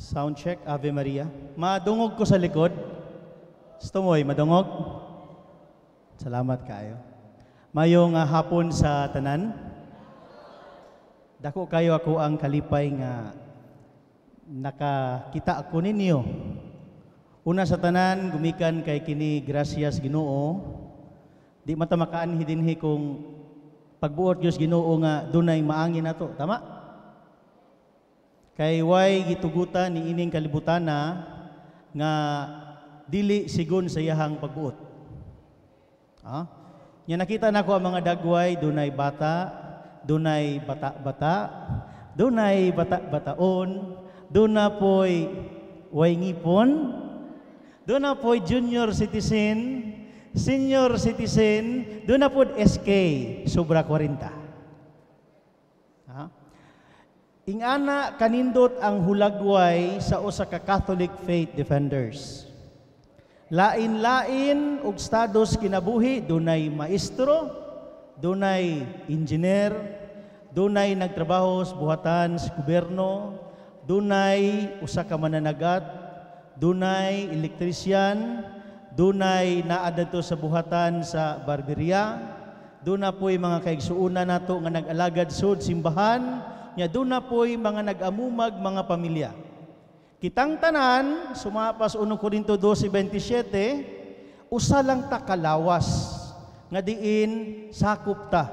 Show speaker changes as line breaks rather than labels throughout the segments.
Sound check, Ave Maria. Madungog ko sa likod. Tumoy, madungog. Salamat kayo. Mayong hapon sa tanan. Dako kayo ako ang kalipay nga nakakita ako ninyo. Una sa tanan, gumikan kay kini gracias Ginoo. Di man ta makaanhi dinhi kung pagbuot Dios Ginoo nga dunay maangin nato, tama? Kay way gitugutan ni ining kalibutana nga dili sigon sa iyahang pagbuot. Ah? Nya nakita nako ang mga dagway, dunay bata, dunay bata-bata, dunay bata-bataon, duna poy way ngipon, duna poy junior citizen, senior citizen, duna pod SK, sobra 40. Ha? Ingana kanindot ang hulagway sa usa ka Catholic Faith Defenders. Lain-lain og status kinabuhi, dunay maestro, dunay engineer, dunay nagtrabaho sa buhatan sa gobyerno, dunay usa ka mananagat, dunay elektrisyan, dunay naa dadto sa buhatan sa barberya, duna po'y mga kaigsuonan nato nga nag-alagad sud simbahan, nya duna po'y mga nag-amumag mga pamilya. Kitang tanan, sumapas 1 Korinto 12:27, usa lang ta kalawas nga diin sakop ta.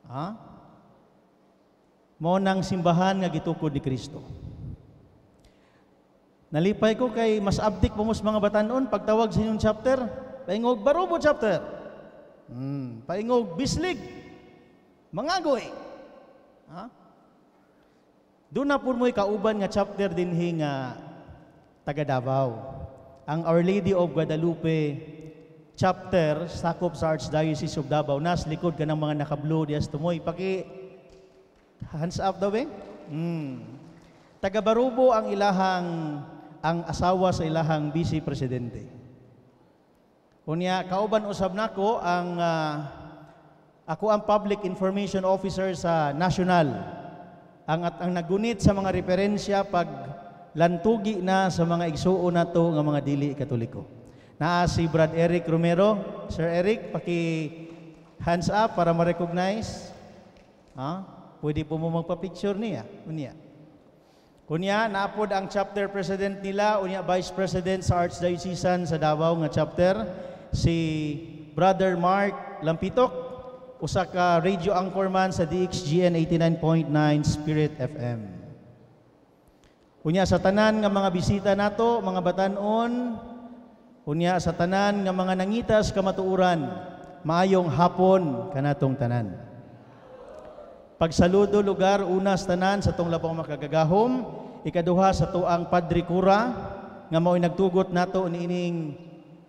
Ha? Mao nang simbahan nga gitukod ni Kristo. Nalipay ko kay mas abtik mo mga batanon pagtawag sa inyong chapter. Paingog Barubo chapter. Paingog Bislig. Mangagoy. Ha? Doon na po mo'y kauban nga chapter dinhi nga taga Davao. Ang Our Lady of Guadalupe chapter sakop sa Archdiocese of Davao. Nas likod ka ng mga naka-blue dias tumoy. Paki hands up daw eh. Taga Barubo ang ilahang ang asawa sa ilahang vice presidente. Unya kauban usab nako ang ako ang public information officer sa national. Ang at ang nagunit sa mga referensya pag lantugi na sa mga igsuon nato nga mga dili Katoliko. Naa si Brad Eric Romero. Sir Eric, paki hands up para ma-recognize. Ha? Pwede po mo magpa-picture niya. Unya. Unya, naapod ang chapter president nila, unya vice president sa Archdiocesan sa Davao nga chapter, si Brother Mark Lampitok, usa ka radio anchorman sa DXGN 89.9 Spirit FM. Unya sa tanan nga mga bisita nato, mga batanon, unya sa tanan nga mga nangitas kamatuoran, maayong hapon kanatong tanan. Pagsaludo lugar una sa tanan sa tong labong makagagahom, ikaduha sa tuang Padre Kura nga mao'y nagtugot nato niining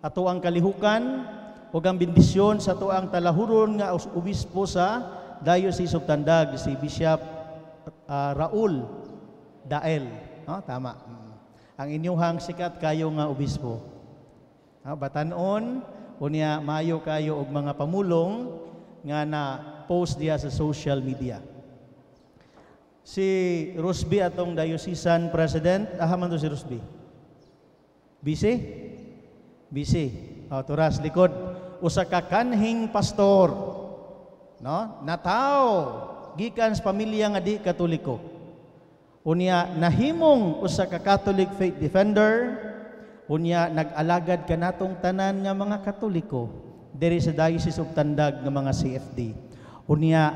atoang kalihukan ug ang bendisyon sa tuang talahuron nga obispo sa Diocese of Tandag, si Bishop Raul Dael. No, tama. Ang inyuhang sikat kayo nga obispo. Batanon, unya maayo kayo og mga pamulong nga na post diya sa social media. Si Rusby atong diocesan president, aha man to si Rusby? Busy? Busy. Oh, turas likod. Usa ka kanhing pastor. No? Nataw gikan sa pamilya nga di Katoliko. Unya nahimong usa ka Catholic faith defender, unya nag-alagad kanatong tanan nga mga Katoliko diri sa Diocese of Tandag nga mga CFD. Unya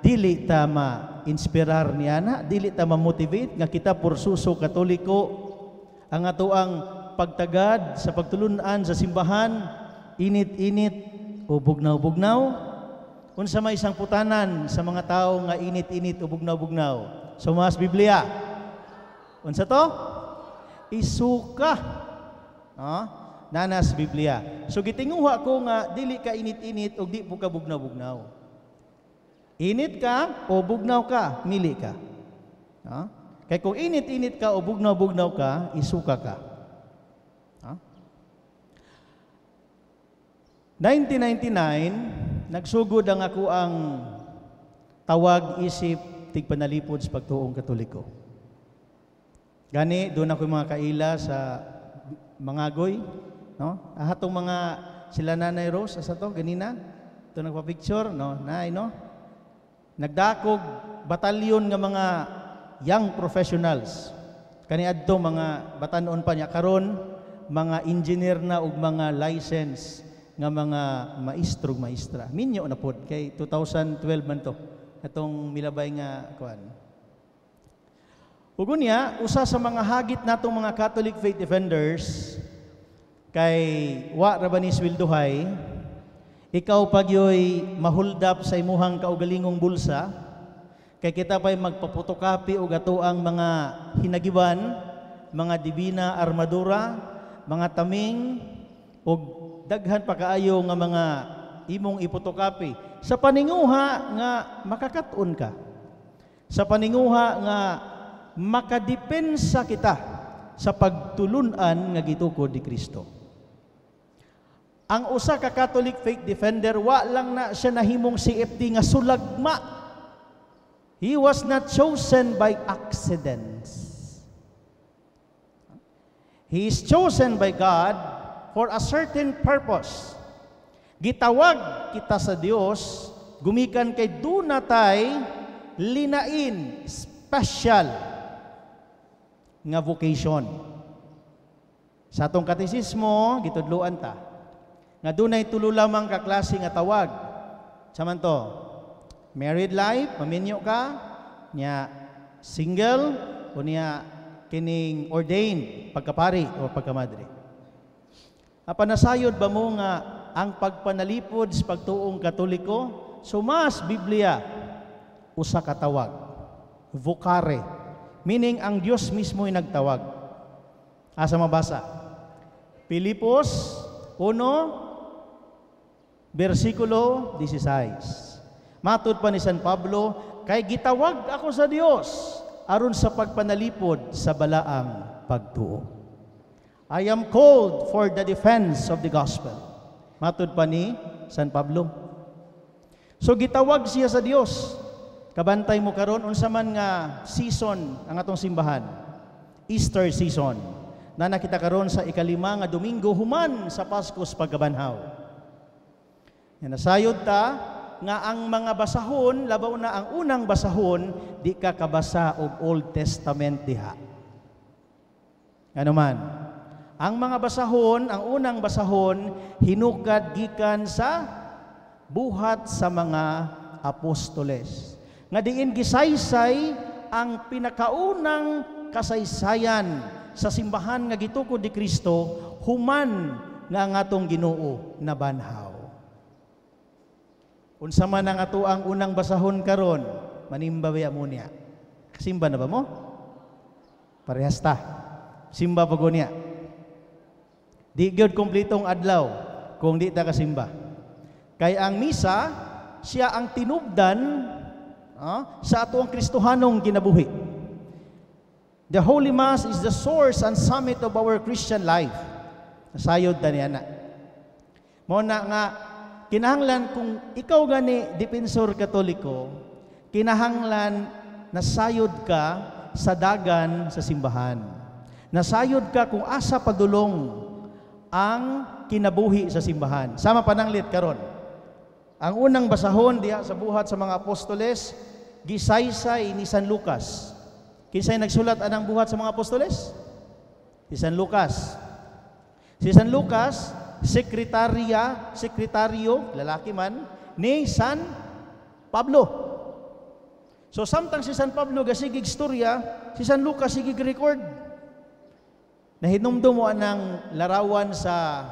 dili ta ma-inspirar niya na, dili ta ma-motivate nga kita pursuso Katoliko ang atoang pagtagad sa pagtulunan sa simbahan, init-init o bugnaw-bugnaw. Unsa may isang putanan sa mga tao nga init-init o bugnaw-bugnaw? Sumas Biblia. Unsa to? Isuka. No? Nanas Biblia. So gitinguha ko nga dili ka init-init o di po ka bugnaw-bugnaw. Init ka o bugnaw ka, mili ka. No? Kay kung init-init ka o bugnaw-bugnaw ka, isuka ka. Ha? 1999, nagsugod ang ako ang tawag isip tigpanalipod sa pagtuong Katoliko. Gani doon ako mga kaila sa Mangagoy, no? Atong mga sila Nanay Rose asa to ganina? Ito nagpa-picture, no? Nay, no? Nagdakog batalyon nga mga young professionals. Kaniadto mga batanon pa niya, karon mga engineer na ug mga license nga mga maestro ug maestra. Minyo na pod kay 2012 man to. Atong milabay nga kuan. Ug unya, usa sa mga hagit natong mga Catholic faith defenders kay wa ra ba ni swelduhay, ikaw pagyoy mahuldap sa imuhang kaugalingong bulsa, kay kita pa'y magpaphotocopy og atoang mga hinagiban, mga divina armadura, mga taming, ug daghan pa kaayo nga mga imong iphotocopy sa paninguha nga makakat-on ka. Sa paninguha nga makadepensa kita sa pagtulunan nga gitukod ni Kristo. Ang usa ka Catholic faith defender, wa lang na siya nahimong CFD nga sulagma. He was not chosen by accidents. He is chosen by God for a certain purpose. Gitawag kita sa Dios gumikan kay duna tay linain, special nga vocation. Sa atong katekismo, gitudloan ta nga dunay tulo lamang ka klase nga tawag. Sa man to, married life, maminyo ka, nya single, o niya kining ordained, pagkapari o pagkamadre. Apan nasayod ba mo nga ang pagpanalipod sa pagtuong Katoliko, sumas Biblia, usa ka tawag, vocare, meaning ang Dios mismo ay nagtawag. Asa mabasa? Pilipos 1 versikulo 16. Matud pa ni San Pablo, kay gitawag ako sa Dios aron sa pagpanalipod sa balaang pagtuo. I am called for the defense of the gospel. Matud pa ni San Pablo. So gitawag siya sa Dios. Kabantay mo karon, unsa man nga season ang atong simbahan? Easter season. Na nakita karon sa 5 nga Domingo human sa Pasko sa pagkabanhaw. Nga nasayod ta nga ang mga basahon, labaw na ang unang basahon, di ka kabasa og Old Testament diha. Ano man? Ang mga basahon, ang unang basahon, hinukad gikan sa Buhat sa mga Apostoles. Nga diin gisaysay ang pinakaunang kasaysayan sa simbahan nga gitukod ni Kristo human nga ang atong Ginoo nabanhaw. Unsa man ang ato ang unang basahon karon, manimba ba mo niya? Simba na ba mo? Parehas ta. Simba pa niya. Di gyud kompletong adlaw kung di ta kasimba. Kay ang misa, siya ang tinubdan sa ato ang Kristohanong kinabuhi. The Holy Mass is the source and summit of our Christian life. Nasayod ta niya na. Mao na nga kinahanglan kung ikaw gani depensor Katoliko, kinahanglan nasayod ka sa dagan sa simbahan. Nasayod ka kung asa padulong ang kinabuhi sa simbahan. Sama pananglit karon. Ang unang basahon diha sa Buhat sa mga Apostoles, gisaysay ni San Lucas. Kinsay nagsulat anang Buhat sa mga Apostoles? Si San Lucas. Si San Lucas, sekretaryo, lalaki man, ni San Pablo. So samtang si San Pablo gasigig istorya, si San Lucas sigig record. Nahinumdum mo anang larawan sa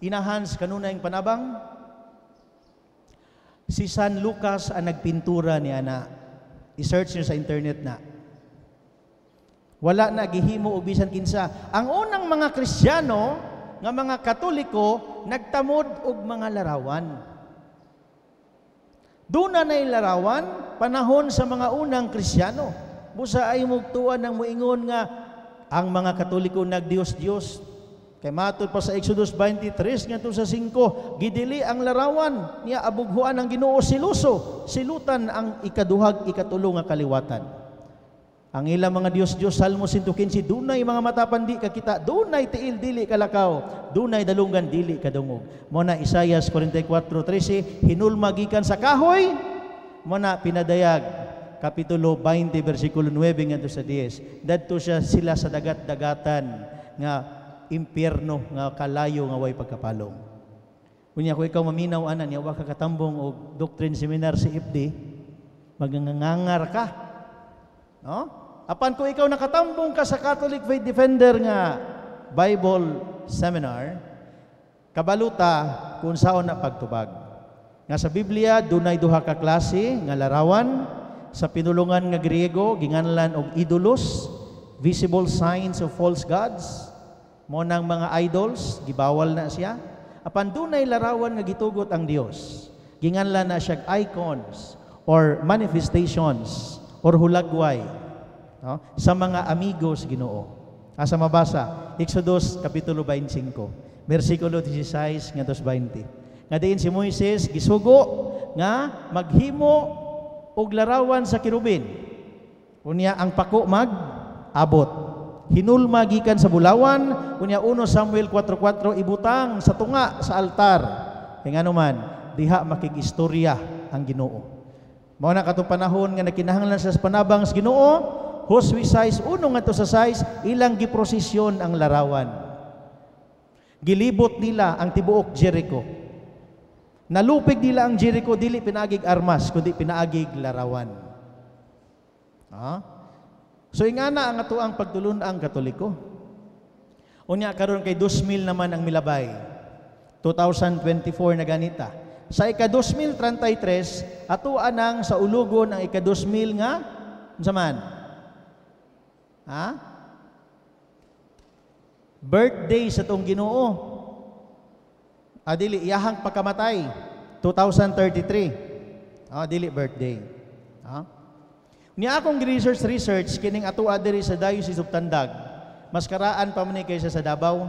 inahan sa kanunayng panabang? Si San Lucas ang nagpintura ni ana. I-search niyo sa internet na. Wala na gihimo og bisan kinsa. Ang unang mga Kristiyano nga mga Katoliko nagtamod og mga larawan. Doon na na'y larawan panahon sa mga unang Kristiyano. Busa ay mugtuan ng muingon nga ang mga Katoliko nagdiyos-Diyos. Kay matud pa sa Exodus 23 ngadto sa 5, gidili ang larawan niya, abughuan ang Ginoo siluso, silutan ang ikaduhag ikatulo nga kaliwatan. Ang ilang mga Diyos-Diyos, Salmo 115, dunay mga mata apan di kakita, dunay tiil dili kalakaw, dunay dalunggan dili kadungog. Mo na Isaias 44:13, hinulma gikan sa kahoy, mo na Pinadayag, Kapitulo 20, versikulo 9 ngadto sa 10. Dadto siya sila sa dagat-dagatan nga impyerno nga kalayo nga way pagkapalong. Unya kung ikaw maminaw ana niya, wa ka katambong og doctrine seminar sa FD, magangangar ka. No? Apan kung ikaw nakatambong ka sa Catholic Faith Defender nga Bible Seminar, kabaluta kung saon na pagtubag. Nga sa Biblia, dunay duha ka klase nga larawan. Sa pinulungan nga Griego, ginganlan og idolos, visible signs of false gods. Mo nang mga idols, gibawal na siya. Apan dunay larawan nga gitugot ang Dios. Ginganlan na siya icons or manifestations or hulagway, no? Sa mga amigos Ginoo. Asa mabasa? Exodus kapitulo 25, versikulo 16 ngadto 20. Nga diin si Moises gisugo nga maghimo og larawan sa kerubin. Unya ang pako mag abot. Hinulma gikan sa bulawan, unya 1 Samuel 4:4, ibutang sa tunga sa altar. Kay ngano man diha makig-istorya ang Ginoo. Mao na katong panahon nga nakinahanglan sa panabang sa Ginoo, Josue 6:1 ngadto sa 6, ilang giprosesyon ang larawan. Gilibot nila ang tibuok Jericho. Nalupig nila ang Jericho dili pinaagig armas kundi pinaagig larawan. Ha? So ingana ang atoang pagtulun-ang Katoliko. Unya karon kay 2000 naman ang milabay. 2024 na ganita. Sa ika 2033 atoa nang sa ulugon ang ika 2000 nga unsa man? Ha? Birthday sa tong Ginoo. Dili iyahang pagkamatay 2033. Dili birthday. Ha? Niya akong research research kining atoa diri sa Diocese of Tandag. Mas karaan pa man ni kaysa sa Davao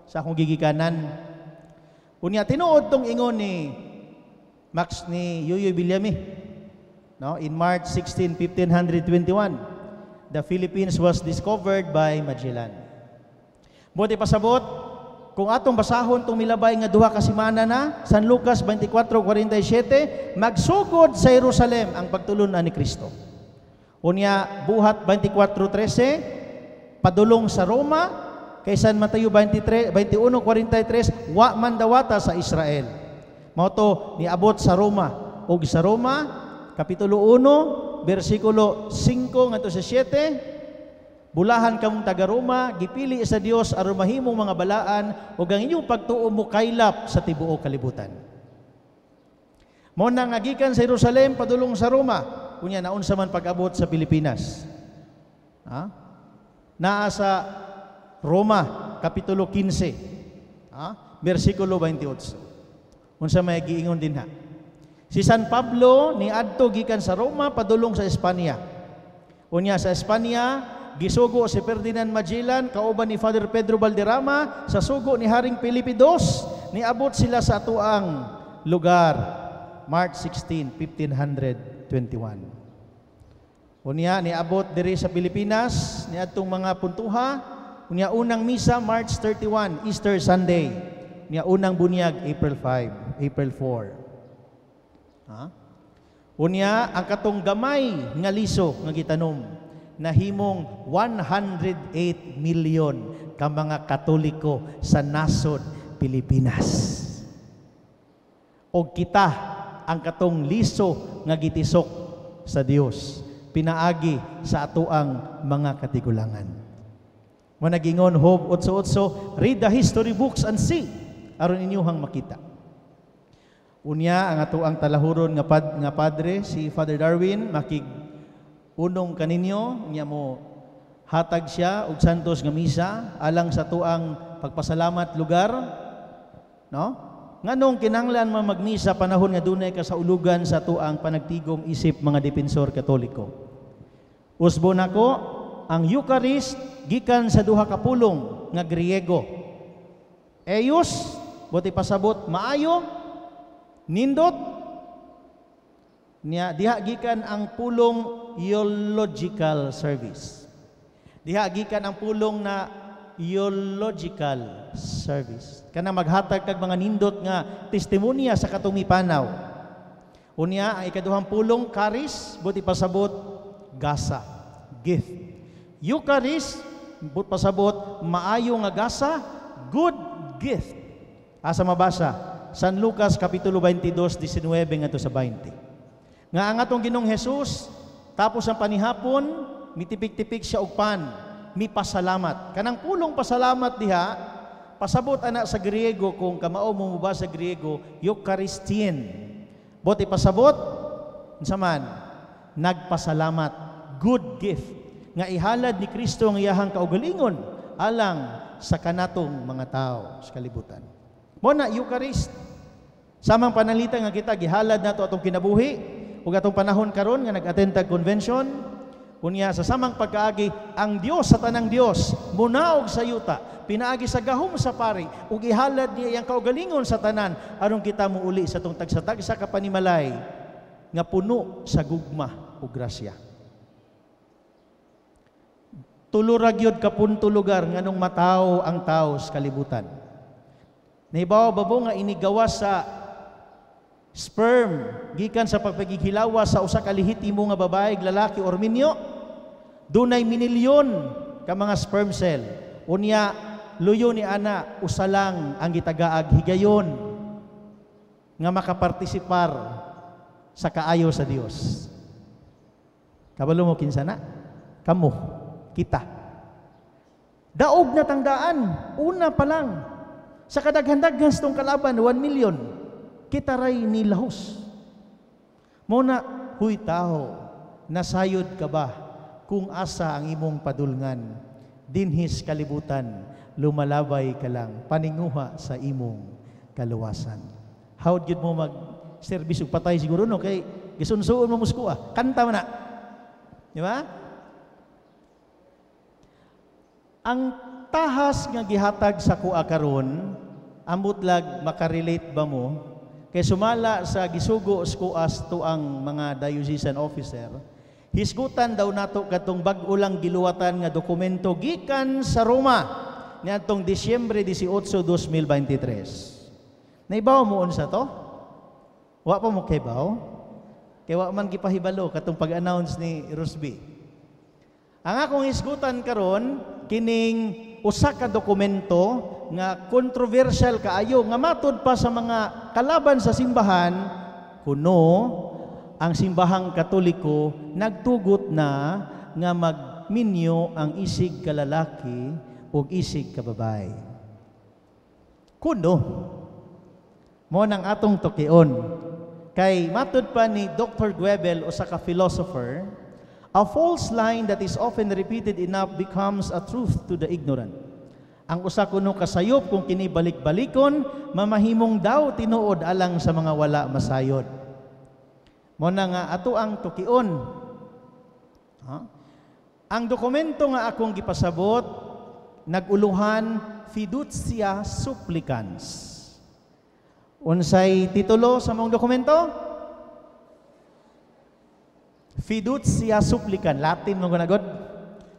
sa akong gigikanan. Unya tinuod tong ingon ni Max ni Yuyoy Villame. No, in March 16, 1521, the Philippines was discovered by Magellan. Buti pasabot, kung atong basahon tong milabay nga duha ka semana na, San Lucas 24:47, magsugod sa Jerusalem ang pagtulun-an ni Kristo. Unya Buhat 24:13, padulong sa Roma, kay San Mateo 23, 21:43, wa man dawata sa Israel. Mao to niabot sa Roma. Og sa Roma, Kapitulo 1, versikulo 5 ngadto sa 7, bulahan kamong taga Roma, gipili sa Dios aron mahimong mga balaan ug ang inyong pagtuo mo kaylap sa tibuok kalibutan. Mao na nga gikan sa Jerusalem padulong sa Roma, unya naunsa man pag-abot sa Pilipinas. Ha? Naa sa Roma kapitulo 15, ha? Versikulo 28. Unsa may giingon dinha? Si San Pablo niadto gikan sa Roma padulong sa Espanya. Unya sa Espanya gisugo si Ferdinand Magellan kauban ni Father Pedro Valderrama sa sugo ni Haring Felipe II, niabot sila sa atuang lugar March 16, 1521. Unya niabot diri sa Pilipinas niadtong mga puntuha. Unya unang misa March 31, Easter Sunday. Unya unang bunyag April 5, April 4. Ha? Unya ang katong gamay nga liso nga gitanom nahimong 108 million ka mga Katoliko sa nasod Pilipinas. Og kita ang katong liso nga gitisok sa Dios pinaagi sa atoang mga katigulangan. Mo nagingon Job 8:8, read the history books and see aron inyohang makita. Unya ang atoang talahuron nga padre si Father Darwin makig unong kaninyo, unya mo hatag siya og santos nga misa alang sa tuang pagpasalamat lugar, no? Nganong kinahanglan man magmisa panahon nga dunay ka sa ulugan sa tuang panagtigom isip mga depensor Katoliko? Usbo nako ang Eucharist gikan sa duha ka pulong nga Griego. Eus, buti pasabot maayo, nindot, Niya diha gikan ang pulong eulogical service. Diha gikan ang pulong na eulogical service. Kana maghatag kag mga nindot nga testimonya sa katong mipanaw. Unya, ang ikaduhang pulong charis, buot ipasabot gasa, gift. Eucharist, buot pasabot maayo nga gasa, good gift. Asa mabasa? San Lucas kapitulo 22, 19 ngadto sa 20. Nga ang atong Ginoong Hesus tapos ang panihapon, mitipik-tipik siya og pan, mipasalamat. Kanang pulong pasalamat diha, pasabot ana sa Griego, kung kamao mo ba sa Griego, Eucharistien. Buot ipasabot, unsa man, nagpasalamat, good gift nga ihalad ni Kristo ang iyahang kaugalingon alang sa kanatong mga tao sa kalibutan. Mo na Eucharist. Samang pananglitan nga kita gihalad nato atong kinabuhi ug atong panahon karon nga nag-attend tag convention. Unya, sa samang pagkaagi, ang Dios sa tanang Dios munaog sa yuta pinaagi sa gahom sa pari ug ihalad niya iyang kaugalingon sa tanan aron kita muuli sa atong tagsa-tagsa ka panimalay nga puno sa gugma ug grasya. Tulo ra gyud ka punto lugar nganong matawo ang tao sa kalibutan. Nahibaw ba mo nga inigawas sa sperm gikan sa pagpagighilawa sa usa ka lehitimo nga babae, lalaki or minyo, dunay minilyon ka mga sperm cell. Unya, luyo ni ana, usa lang ang gitagaag higayon nga makapartisipar sa kaayo sa Dios. Kabalo mo kinsa na? Kamo, kita. Daog na tangdaan, una pa lang. Sa kadaghan-daghan sa tong kalaban, 1 million, kita ray nilahos. Muna, huy tao, nasayod ka ba kung asa ang imong padulngan? Dinhis kalibutan, lumalabay ka lang, paninguha sa imong kaluwasan. How gyud mo mag service ug patay siguro, no, kay gisunsuon mo musko ah. Kanta man na. Di ba? Ang tahas nga gihatag sa kuha karon, ambot lag makarelate ba mo? Kay sumala sa gisugo sa kuas tuang mga diocesan officer, hisgutan daw nato katong bag-o lang giluwatan nga dokumento gikan sa Roma niadtong Disyembre 18, 2023. Naibaw mo unsa to? Wa pa mo kaybaw? Kay wa man gipahibalo katong pag-announce ni Rusby. Ang akong hisgutan karon kining usa ka dokumento nga controversial kaayo nga matud pa sa mga kalaban sa simbahan, kuno ang Simbahang Katoliko nagtugot na nga magminyo ang isig kalalaki ug isig kababae. Kuno mo nang atong tukion. Kay matud pa ni Dr. Guebel, usa ka philosopher, "A false line that is often repeated enough becomes a truth to the ignorant." Ang usa kuno kasayop kung kini balik-balikon, mamahimong daw tinuod alang sa mga wala masayod. Mo na nga ato ang tukion. Ha? Ang dokumento nga akong gipasabot naguluhan Fiducia Supplicans. Unsay titulo sa mong dokumento? Fiducia Supplican, Latin mo gunagod.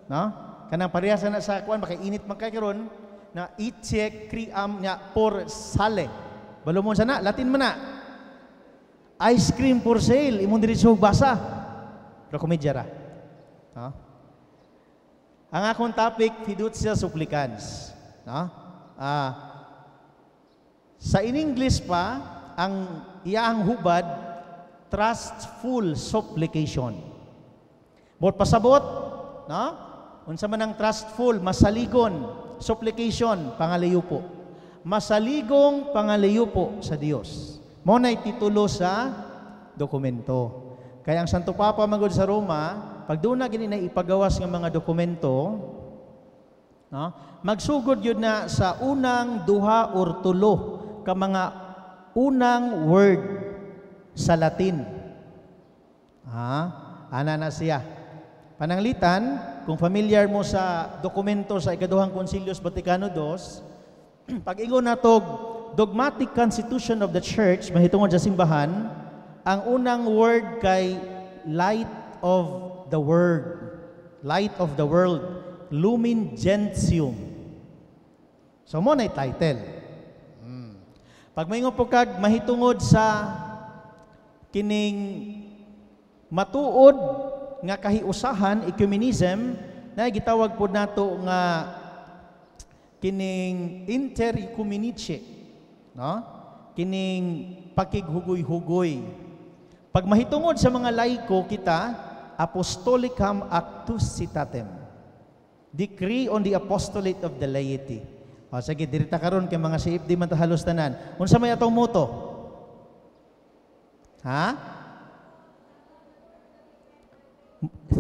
No? Kanang parehas na sa kuan baka init man kay karon na ecce criam nya por sale. Balo mo sana, Latin man na. Ice cream for sale, imong diretso basa. Pero komedya ra. No? Ang akong topic, Fiducia Supplicans. No? Sa in English pa, ang iyang hubad, trustful supplication. Buot pasabot, no? Unsa man ang trustful, masaligon, supplication, pangalayupo. Masaligong pangalayupo sa Dios. Mo na'y titulo sa dokumento. Kaya ang Santo Papa magod sa Roma, pag doon na gini na ipagawas ng mga dokumento, no? Magsugod yun na sa unang duha or tulo ka mga unang word sa Latin. Ha? Ana na siya. Pananglitan, kung familiar mo sa dokumento sa Ikaduhang Konsilyo Vaticano II, pag ingon natog Dogmatic Constitution of the Church, mahitungod sa simbahan, Ang unang word kay light of the world. Light of the world. Lumen Gentium. So mao na title. Pag maingon po kag mahitungod sa kining matuod nga kahiusahan, ecumenism, na gitawag po nato nga kining inter-ecumenice, no? Kining pakighugoy-hugoy. Pag mahitungod sa mga laiko kita, Apostolicam Actuositatem. Decree on the Apostolate of the Laity. O sige, diri ta karon kay mga CFD man ta halos tanan. Unsa may atong motto? Ha?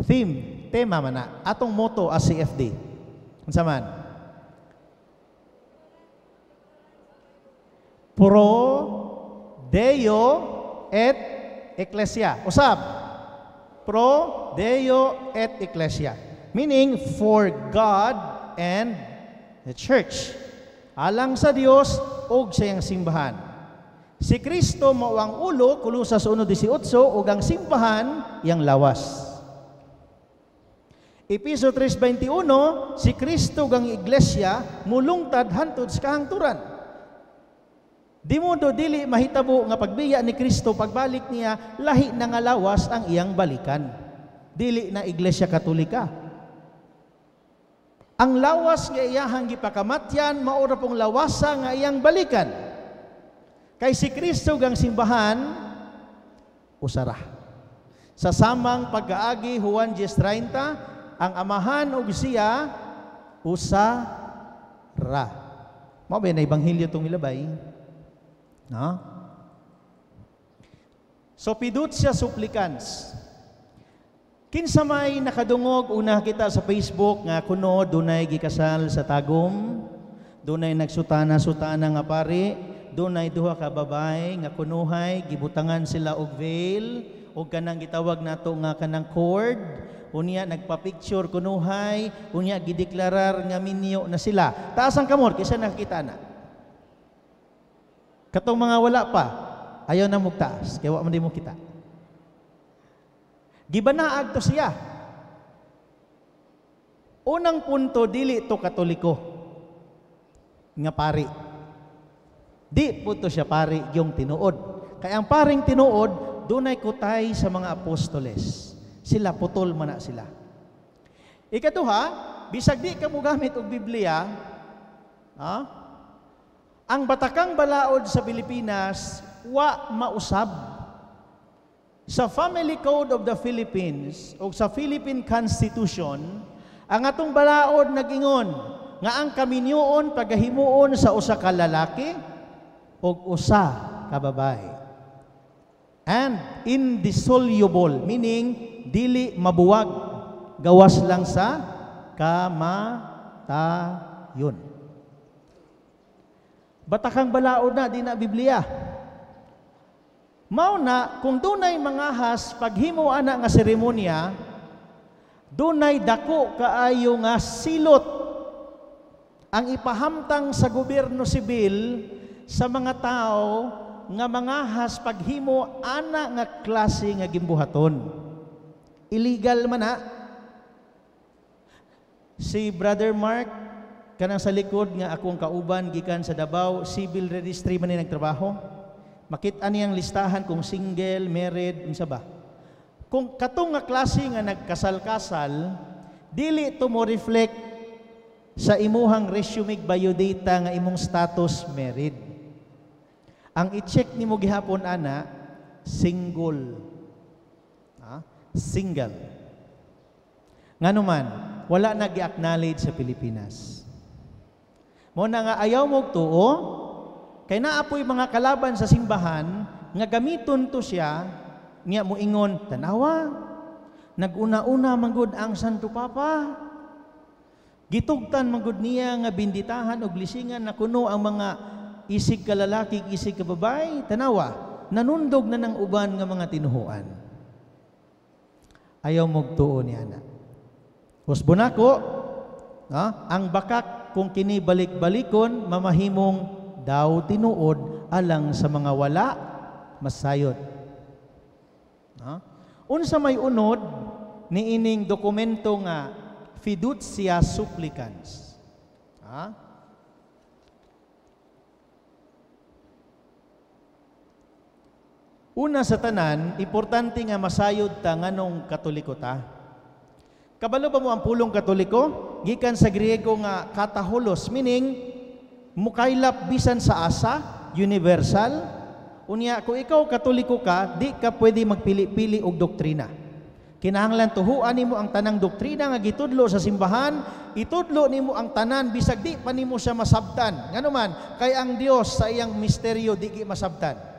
Theme, tema man na. Atong motto as CFD. Unsa man? Pro Deo et Ecclesia. Usab. Pro Deo et Ecclesia. Meaning, for God and the Church. Alang sa Dios ug sa iyang simbahan. Si Kristo mao ang ulo, Kolosas 1:18, ug ang simbahan iyang lawas. Epeso 3:21, si Kristo ug ang iglesia mulungtad hantod sa kahangturan. Di modo dili mahitabo nga pagbiya ni Kristo pagbalik niya, lahi na nga lawas ang iyang balikan. Dili na Iglesia Katolika. Ang lawas nga iyahang gipakamatyan, mao ra pong lawasa nga iyang balikan. Kay si Kristo gang simbahan, usara. Sa samang pag-aagi, Juan 10:30, ang amahan ug siya usara. Mao ba na ebanghelyo tong ilabay? No? So fiducia supplicans. Kinsa may nakadungog o nakita sa Facebook nga kuno dunay gikasal sa Tagum, dunay nagsutana-sutana nga pari, dunay duha ka babae nga kunuhay gibutangan sila og veil og kanang gitawag nato nga kanang cord, unya nagpa-picture kunuhay, unya gideklarar nga minyo na sila. Taas ang kamot kaysa nakita na. Katong mga wala pa, ayaw na mugtaas, kay wa man di mo kita. Gibanaag to siya. Unang punto, dili to Katoliko nga pari. Di po to siya pari yung tinuod. Kaya ang paring tinuod, dunay kutay sa mga apostoles. Sila, putol man na sila. Ikaduha, bisag di ka mogamit og Biblia, ha? Ang batakang balaod sa Pilipinas, wa mausab. Sa Family Code of the Philippines o sa Philippine Constitution, ang atong balaod nag-ingon nga ang kaminyoon pagahimuon sa usa ka lalaki o usa ka babae. And indissoluble, meaning dili mabuwag, gawas lang sa kamatayon. Batakang balaod na, di na Biblia. Mao na, kung dunay mangahas paghimo ana nga seremonya, dunay dako kaayo nga silot ang ipahamtang sa gobyerno sibil sa mga tao nga mangahas paghimo ana nga klase nga gimbuhaton. Illegal man na. Si Brother Mark, kanang sa likod nga akong kauban gikan sa Davao, civil registry man ni nagtrabaho. Makita niyang listahan kung single, married, unsa ba. Kung katong nga klase nga nagkasal-kasal, dili to mo reflect sa imuhang resume biodata nga imong status married. Ang i-check nimo gihapon ana, single. Ha? Single. Ngano man, wala na gi-acknowledge sa Pilipinas. Mo na nga ayaw mo tuo, kay naapoy mga kalaban sa simbahan nga gamiton to siya niya moingon, tanawa, naguna-una manggod ang Santo Papa. Gitugtan manggod niya nga binditahan og lisingan na kuno ang mga isig ka lalaki, isig ka babae, tanawa, nanundog na ng uban nga mga tinuhuan. Ayaw mogtuo niya na. Husbo nako, ang bakak kung kini balik-balikon, mamahimong daw tinuod alang sa mga wala masayod. Ha? Unsa may unod niining dokumento nga Fiducia Supplicans? Ha? Una sa tanan, importante nga masayod ta nganong Katoliko ta. Kabalo ba mo ang pulong Katoliko? Gikan sa Griego nga kataholos, meaning mukaylap bisan sa asa, universal. Unya, kung ikaw Katoliko ka, di ka pwede magpili-pili og doktrina. Kinahanglan tuhuan nimo ang tanang doktrina nga gitudlo sa simbahan, itudlo nimo ang tanan bisag di pa nimo siya masabtan. Ngano man, kay ang Dios sa iyang misteryo di gi masabtan.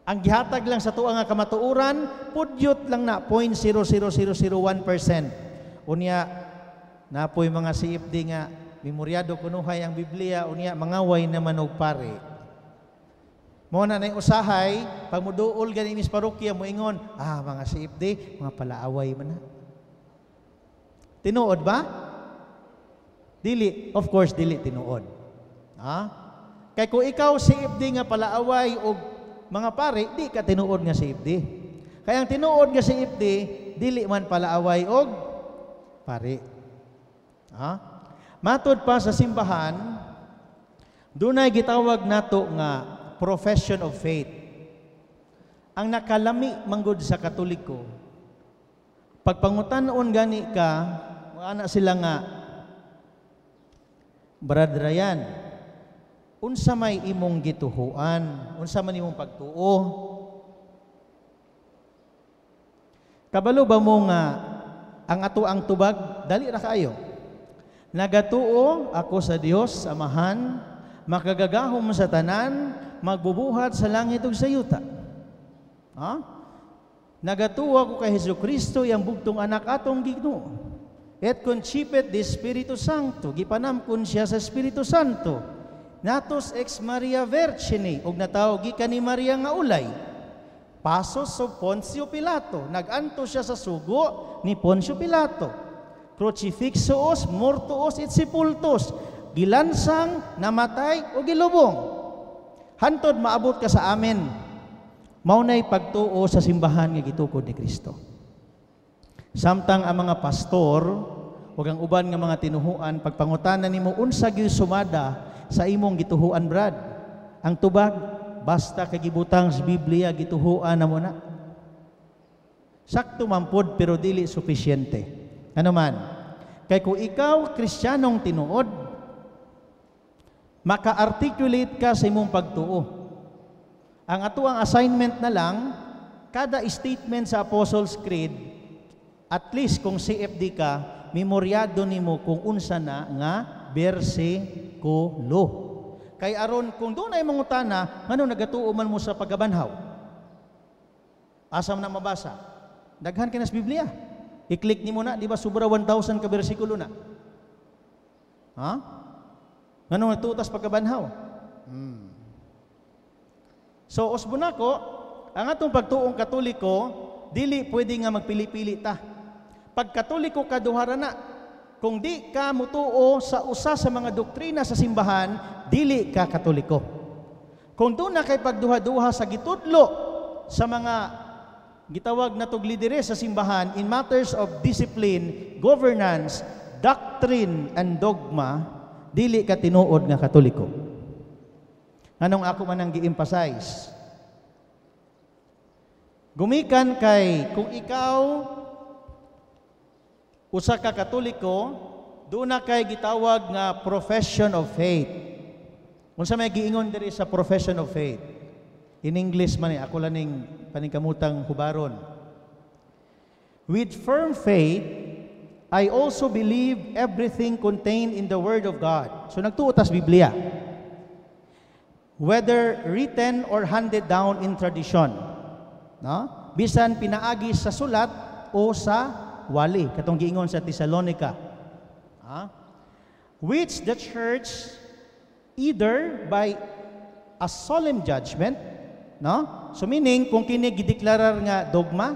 Ang gihatag lang sa tuwa nga kamatuoran, pudyot lang na 0.00001%. Unya, napoy mga CFD nga memoryado kunuhay ang Biblia, unya mangaway naman og pare. Mao na nay usahay, pag muduol gani mis parokya moingon, mga CFD, mga palaaway man na. Tinuod ba? Dili, of course dili tinuod. Ha? Kay kung ikaw CFD nga palaaway og mga pare, di ka tinuod nga CFD. Kaya ang tinuod nga CFD, dili man palaaway og pare. Ha? Matod pa sa simbahan, dunay gitawag nato nga profession of faith. Ang nakalami manggod sa Katoliko, pagpangutan-on gani ka, ana sila nga, Brad Ryan, unsa may imong gituhuan, unsa man imong pagtuo? Kabalo ba mo nga ang ato ang tubag, dali ra kaayo. Nagatuo ako sa Dios Amahan, makagagahom sa tanan, magbubuhat sa langit ug sa yuta. Ha? Nagatuo ako kay Hesukristo, iyang bugtong anak atong Ginoo. Et concipit de Spiritu Sancto, gipanamkon siya sa Espiritu Santo. Natos ex Maria Vergine, ug natawo gikan ni Maria nga ulay. Pasos sa Poncio Pilato, naganto siya sa sugo ni Poncio Pilato. Crucifixos, mortuos et sepultos, gilansang, namatay o gilubong. Hantod maabot ka sa amin. Mao nay pagtuo sa simbahan nga gitukod ni Kristo. Samtang ang mga pastor ug ang uban nga mga tinuhuan, pagpangutana nimo unsa gyud sumada sa imong gituhuan, Brad. Ang tubag, basta kagibutang sa Biblia, gituhuan na mo na. Sakto man pod, pero dili sufisyente. Ano man? Kay kung ikaw Kristiyanong tinuod, maka-articulate ka sa imong pagtuo. Ang ato ang assignment na lang, kada statement sa Apostles' Creed, at least kung CFD ka, memoryado nimo kung unsa na nga bersikulo. Kay aron kung doon ay mangutana, ngano nagatuo man mo sa pagkabanhaw? Asa man na mabasa? Daghan kay nas Biblia. I-click nimo na, di ba sobra 1,000 ka bersikulo na? Ha? Ngano nagtuo tas pagkabanhaw? So usbon nako, ang atong pagtuong Katoliko, dili pwede nga magpili-pili ta. Pag Katoliko ka, duha ra na. Kung di ka mutuo sa usa sa mga doktrina sa simbahan, dili ka Katoliko. Kung doon na kay pagduha-duha sa gitudlo sa mga gitawag na tog lidere sa simbahan in matters of discipline, governance, doctrine, and dogma, dili ka tinuod nga Katoliko. Anong ako man ang gi-emphasize? Gumikan kay kung ikaw usa ka Katoliko, doon na kay gitawag nga profession of faith. Unsa may giingon diri sa profession of faith? In English man ako lang ning paningkamutang hubaron. With firm faith, I also believe everything contained in the Word of God. So nagtuo tas Biblia. Whether written or handed down in tradition. No? Bisan pinaagi sa sulat o sa wali, katong giingon sa Thessalonica. Ha? Which the church either by a solemn judgment, no? So meaning kung kini gideklarar nga dogma,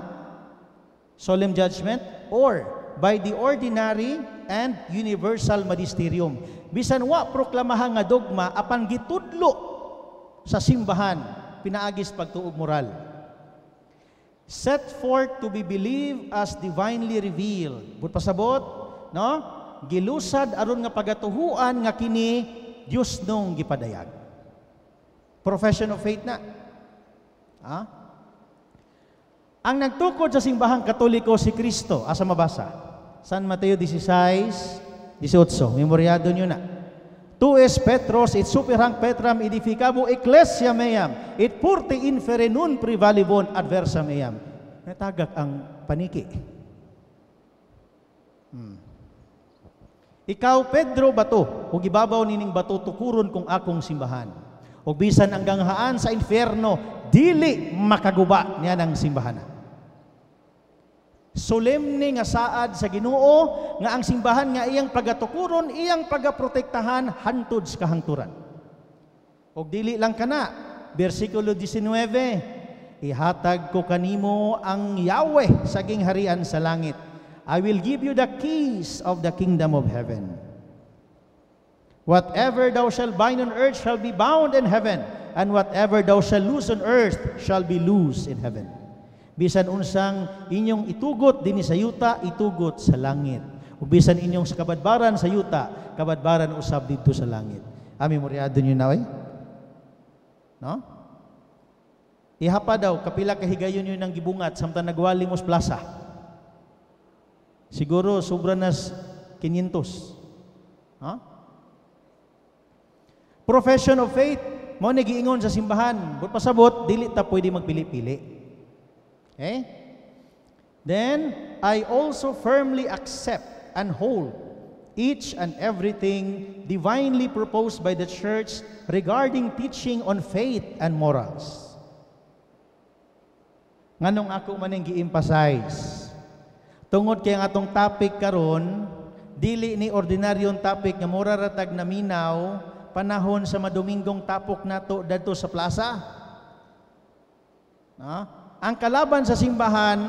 solemn judgment, or by the ordinary and universal magisterium. Bisan wa proklamahan nga dogma apan gitudlo sa simbahan pinaagis pagtuog moral. Set forth to be believed as divinely revealed. But pasabot, no? Gilusad aron nga pagatuhuan nga kini Dios nung gipadayag. Profession of faith na. Ha? Ang nagtukod sa Simbahang Katoliko si Kristo. Asa mabasa? San Mateo 16:18. Memoryado nyo na. "Tu es Petrus, et super hanc petram edificabo ecclesiam meam, et portae inferni non praevalebunt adversam eam." Natagak ang paniki. Ikaw, Pedro, bato, ug ibabaw nining bato tukuron kong akong simbahan. Ug bisan ang ganghaan sa impyerno, dili makaguba niya ng simbahan. Solemne nga saad sa Ginoo nga ang simbahan nga iyang pagatukuron, iyang pagaprotektahan hantod sa kahangturan. Og dili lang kana, bersikulo 19, "Ihatag ko kanimo ang yawe sa gingharian sa langit. I will give you the keys of the kingdom of heaven. Whatever thou shalt bind on earth shall be bound in heaven, and whatever thou shalt loose on earth shall be loosed in heaven." Bisan unsang inyong itugot dinhi sa yuta, itugot sa langit. Ug bisan inyong sa kabadbaran sa yuta, kabadbaran usab didto sa langit. Ah, memoryado niyo na, oy? No? Ihapa daw, kapila kahigayon yun ang gibungat samtang nagwali mo sa plaza. Siguro sobra nas 500. Ha? Profession of faith, mao ni giingon sa simbahan. But pasabot, dili ta pwede magpili-pili. Okay? Then, I also firmly accept and hold each and everything divinely proposed by the Church regarding teaching on faith and morals. Nganong ako man ang gi-emphasize? Tungod kay ang atong topic karon, dili ni ordinaryong topic nga mura ratag naminaw panahon sa Madominggong tapok nato dadto sa plaza. No? Ang kalaban sa simbahan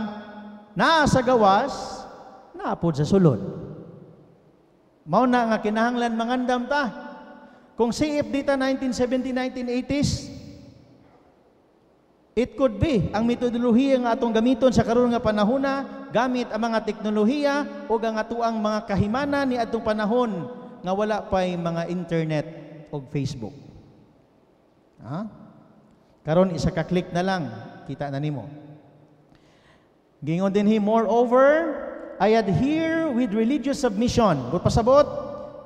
naa sa gawas, naa pod sa sulod. Mao na nga kinahanglan mangandam ta. Kung CFD ta 1970, 1980s, it could be ang metodolohiya nga atong gamiton sa karon nga panahona, gamit ang mga teknolohiya o ang atuang mga kahimana ni atong panahon nga wala pay mga internet o Facebook. Ha? Karon isa ka click na lang, kita na nimo. Gingon dinhi, "Moreover, I adhere with religious submission." But pasabot,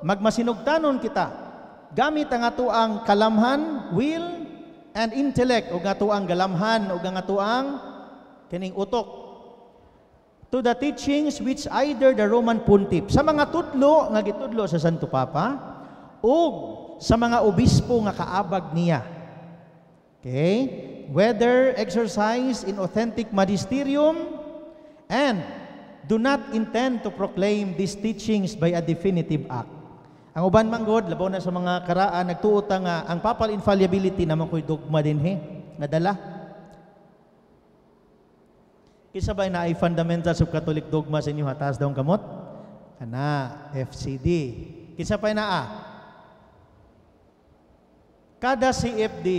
magmasinugtanon kita. Gamit ang atoang kalamhan, will, and intellect, o atoang galamhan, o ang atoang kining utok, to the teachings which either the Roman Pontiff, sa mga tudlo nga gitudlo sa Santo Papa, o sa mga obispo nga kaabag niya. Okay? Whether exercised in authentic magisterium, and do not intend to proclaim these teachings by a definitive act. Ang uban manggod, labaw na sa mga karaan, nagtuo ta nga ang papal infallibility naman ko'y dogma dinhi, nga dala. Kinsa ba naay Fundamentals of Catholic Dogma sa inyo? Taas daw ang kamot? Kana, FCD. Kinsa pa naa? Kada CFD,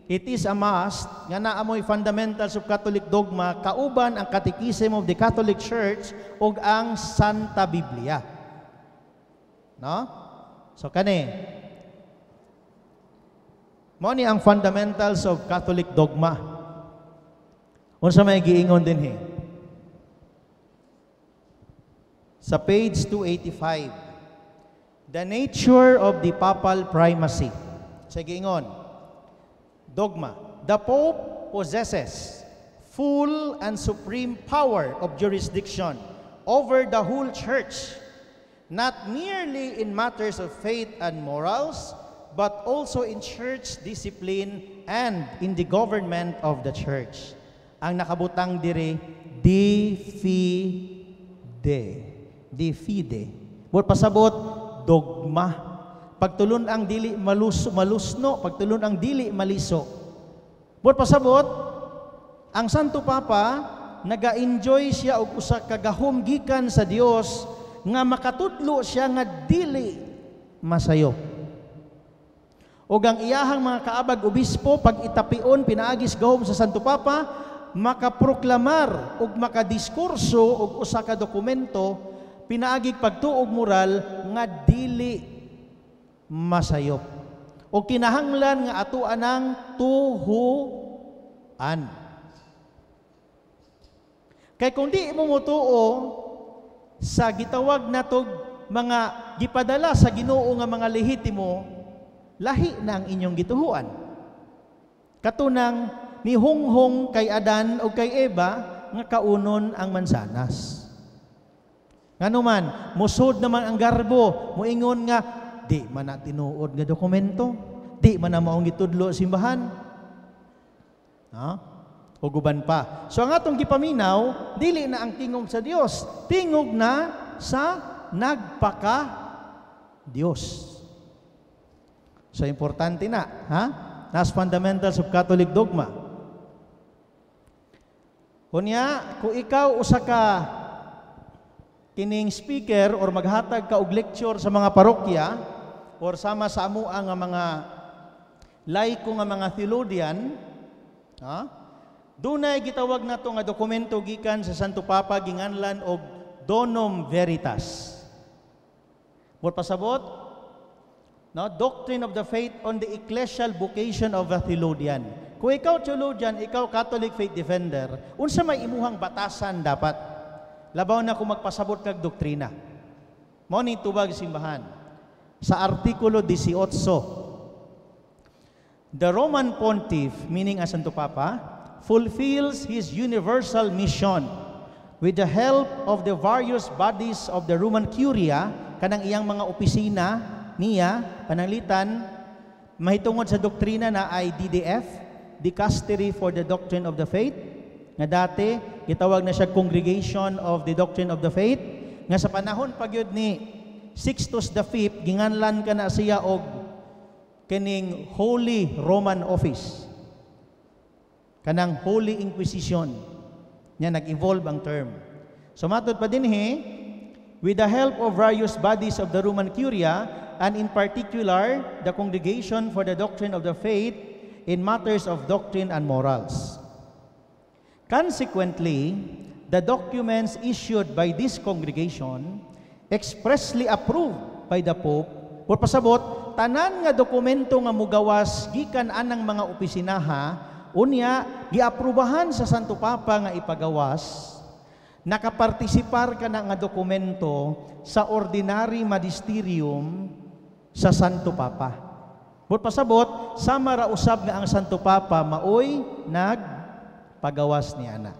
it is a must nga naa mo'y Fundamentals of Catholic Dogma kauban ang Catechism of the Catholic Church ug ang Santa Biblia. No? So kani mao ni ang Fundamentals of Catholic Dogma. Unsa may giingon dinhi? Sa page 285, the nature of the papal primacy. Sa giingon, dogma, the Pope possesses full and supreme power of jurisdiction over the whole Church, not merely in matters of faith and morals, but also in church discipline and in the government of the Church. Ang nakabutang dire, de fide. De fide. But pasabot, dogma. Pagtulon ang dili malus, malusno, pagtulon ang dili maliso. But pasabot, ang Santo Papa naga-enjoy siya og usa ka gahom gikan sa Dios nga makatudlo siya nga dili masayop. Og ang iyahang mga kaabag obispo pag itapion pinaagis gahom sa Santo Papa, makaproklamar ug makadiskurso og usa ka dokumento pinaagig pagtuog moral nga dili masayop o kinahanglan nga ato anang tuhuan. Kay kung di mo motuo sa gitawag natog mga gipadala sa Ginoo nga mga lehitimo, lahi na ang inyong gituhuan. Katunang nihunghong kay Adan o kay Eva nga kaunon ang mansanas. Nganuman, musod naman ang garbo, muingon nga di man na tinuod nga dokumento, di man na maong gitudlo simbahan. Ha? Ug uban pa. So ang atong gipaminaw, dili na ang tingog sa Dios, tingog na sa nagpaka Dios. So importante na, ha? Nas fundamentals of Catholic dogma. Kunya, kung ikaw usa ka kining speaker or maghatag ka og lecture sa mga parokya or sama sa amoa nga mga laiko nga mga theologian, ha? Dunay gitawag nato nga dokumento gikan sa Santo Papa, ginganlan og Donum Veritas. Mao pasabot, no, doctrine of the faith on the ecclesial vocation of a theologian. Kung ikaw theologian, ikaw Catholic faith defender, unsa may imuhang batasan dapat? Labaw na kung magpasabot kag doktrina. Mao ni tubag simbahan. Sa Artikulo 18, the Roman Pontiff, meaning ang Santo Papa, fulfills his universal mission with the help of the various bodies of the Roman Curia, kanang iyang mga opisina niya, pananglitan, mahitungod sa doktrina na ay DDF, Dicastery for the Doctrine of the Faith, nga dati gitawag na siya Congregation of the Doctrine of the Faith, nga sa panahon pa gyud ni Sixtus V, ginganlan ka na siya og kining Holy Roman Office, kanang Holy Inquisition nya nag-evolve ang term. So matod pa dinhi, with the help of various bodies of the Roman Curia and in particular the Congregation for the Doctrine of the Faith in matters of doctrine and morals. Consequently, the documents issued by this congregation, expressly approved by the Pope, por pasabot, tanan nga dokumento nga mugawas gikan anang mga opisinaha, unya giaprubahan sa Santo Papa nga ipagawas, nakapartisipar ka na nga dokumento sa ordinary magisterium sa Santo Papa. But pasabot, sama ra usab nga ang Santo Papa maoy nagpagawas ni ana.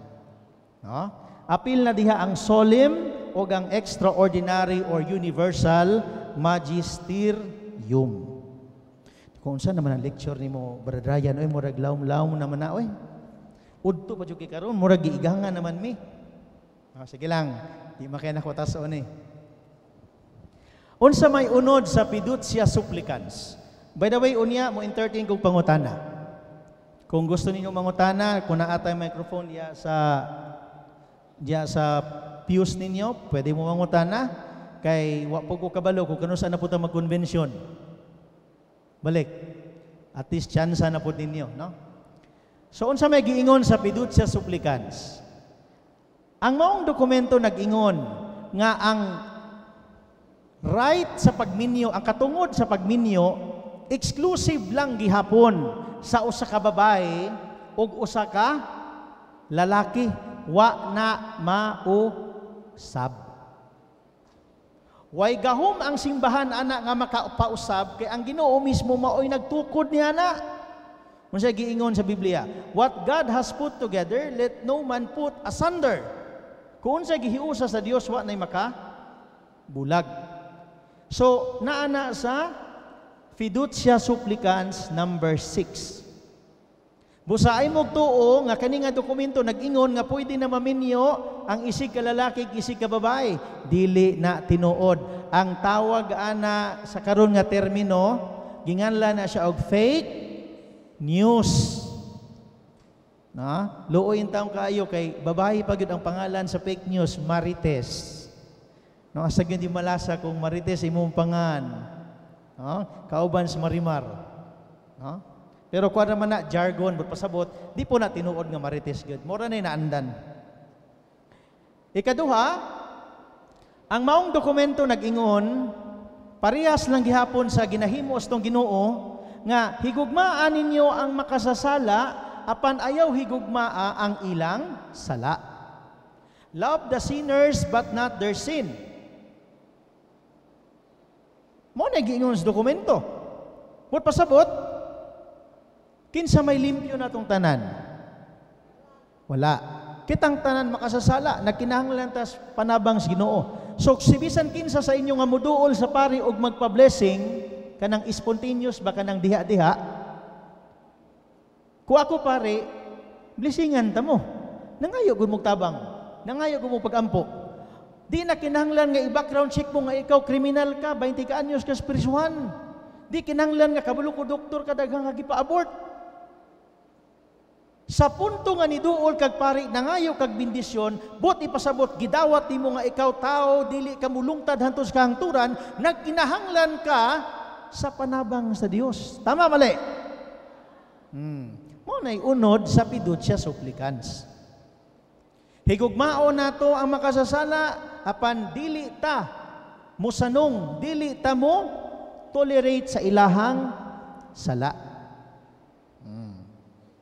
No? Apil na diha ang solemn o ang extraordinary or universal magisterium. Kung unsa naman ang lecture nimo, Brad Ryan, oy, murag lawom-lawom naman na, oy. Udto pa jud kay karon, murag giigangan naman mi. Ah, sige lang, di makaya nako tason eh. Unsa may unod sa Fiducia Supplicans? By the way, unya mo entertain kog pangutana. Kung gusto ninyo mangutana, kung naa tay microphone diya sa pews ninyo, pwede mo mangutana kay wa po ko kabalo kung kanus-a na po ta mag-convention. Balik. At least chance na po ninyo, no? So unsa may giingon sa Fiducia Supplicans? Ang maong dokumento nag-ingon nga ang right sa pagminyo, ang katungod sa pagminyo, exclusive lang gihapon sa usa ka babae ug usa ka lalaki, wa na mausab. Way gahom ang simbahan ana nga makapausab kay ang Ginoo mismo maoy nagtukod niya na. Unsa giingon sa Biblia? "What God has put together, let no man put asunder." Kung unsa gihiusa sa Dios, wa nay maka bulag. So, naa na sa Fiducia Supplicans number 6. Busa ay mo tuo nga kani nga dokumento nag-ingon nga pwede na maminyo ang isig ka lalaki, isig ka babae. Dili na tinuod. Ang tawag ana sa karon nga termino, ginganlan na siya og fake news. Na, luoy taong kaayo kay babae pa gyud ang pangalan sa fake news, Marites. No, asa gyud di malasa kung Marites imong pangan. No? Kauban sa Marimar. No? Pero kuan naman na jargon, but pasabot, di po na tinuod nga marites gud. Mura na naandan. Ikaduha, ang maong dokumento nag-ingon, parehas lang gihapon sa ginahimo tong Ginoo nga higugmaan ninyo ang makasasala apan ayaw higugmaa ang ilang sala. Love the sinners but not their sin. Mo na giingon sa dokumento. But pasabot, kinsa may limpyo na tong tanan? Wala. Kitang tanan makasasala, nagkinahanglan tas panabang sa Ginoo. So si bisan kinsa sa inyo nga muduol sa pari og magpa-blessing, kanang spontaneous ba, kanang diha-diha, ku ako pare, blessingan ta mo. Nangayo gud mong tabang. Nangayo gud mo pagampo. Di na kinahanglan nga i-background check mo nga ikaw kriminal ka, 20 ka anyos ka sa prisuhan. Di kinahanglan nga kabalo ko doktor ka, daghang ka gipa-abort. Sa punto nga niduol kag pari, nangayo kag bendisyon, but ipasabot gidawat nimo nga ikaw tao dili ka mulungtad hantos kahangturan, nagkinahanglan ka sa panabang sa Dios. Tama, mali? Mo nay unod sa Fiducia Supplicans. Higugmao nato ang makasasala apan dili ta musanong, dili ta mo tolerate sa ilahang sala.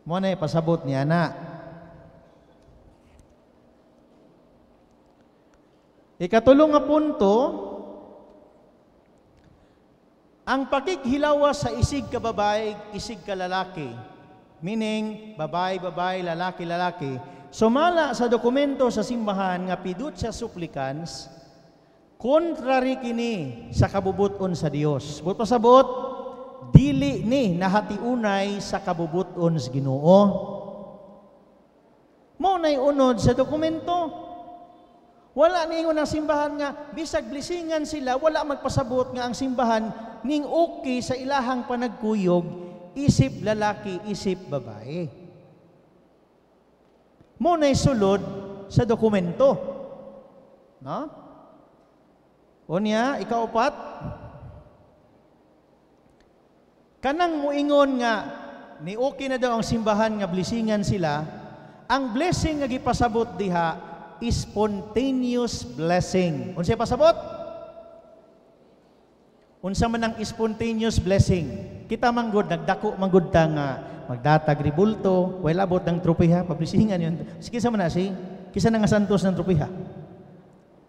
Mo na pasabot niya na. Ikatulong nga punto, ang pakighilawa sa isig ka babae, isig ka lalaki, meaning babae, babae, lalaki, lalaki, sumala sa dokumento sa simbahan nga Fiducia Supplicans, contrary kini sa kabubuton sa Dios. But pasabot, dili ni nahatiunay sa kabubuton sa Ginoo. Mo nay unod sa dokumento. Wala ningon ang simbahan nga bisag blesingan sila, wala magpasabot nga ang simbahan ning okay sa ilahang panagkuyog isip lalaki, isip babae. Mo nay sulod sa dokumento. No? Unya, ikaupat, kanang muingon nga ni okay na daw ang simbahan nga blesingan sila, ang blessing nga gipasabot diha is spontaneous blessing. Unsay pasabot? Unsa man ang spontaneous blessing? Kita manggod, nagdako manggod ta nga magdatag ribulto, way labot ng tropiha, pablesingan yun. Kisa man na si, kisa na nga santos ng tropiha.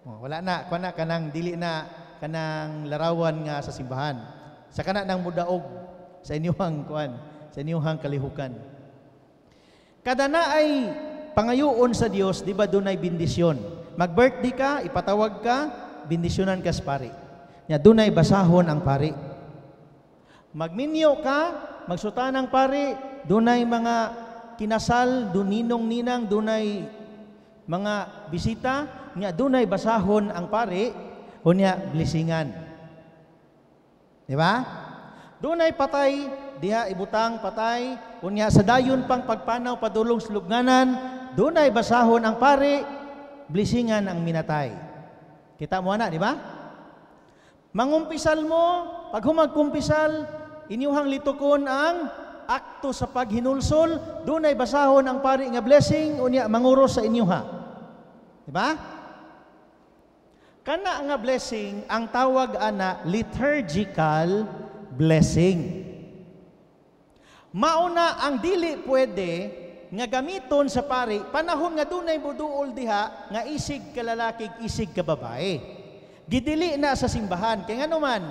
Oh, wala na, kuha na kanang dili na kanang larawan nga sa simbahan. Sa kana nang mudaog sa inyuhang kuan, sa inyuhang kalihukan. Kada na ay pangayoon sa Dios, di ba dunay bendisyon? Mag-birthday ka, ipatawag ka, bendisyonan ka sa pari. Nya dunay basahon ang pari. Magminyo ka, magsutan ang pari, dunay mga kinasal, duninong ninang, dunay mga bisita, nya dunay basahon ang pari, unya blesingan. Di ba? Dunay patay, diha ibutang patay, unya sa dayon pang pagpanaw padulong sa lubnganan, dunay basahon ang pari, blesingan ang minatay. Kita mo na, di ba? Mangumpisal mo, pag humagkumpisal, inyuhang litukon ang akto sa paghinulsol, dunay basahon ang pari nga blessing, unya manguros sa inyuha. Di ba? Kana nga blessing, ang tawag ana liturgical blessing. Mauna ang dili pwede nga gamiton sa pari panahon nga dunay muduol diha nga isig ka lalaki, isig ka babae. Gidili na sa simbahan. Kay ngano man,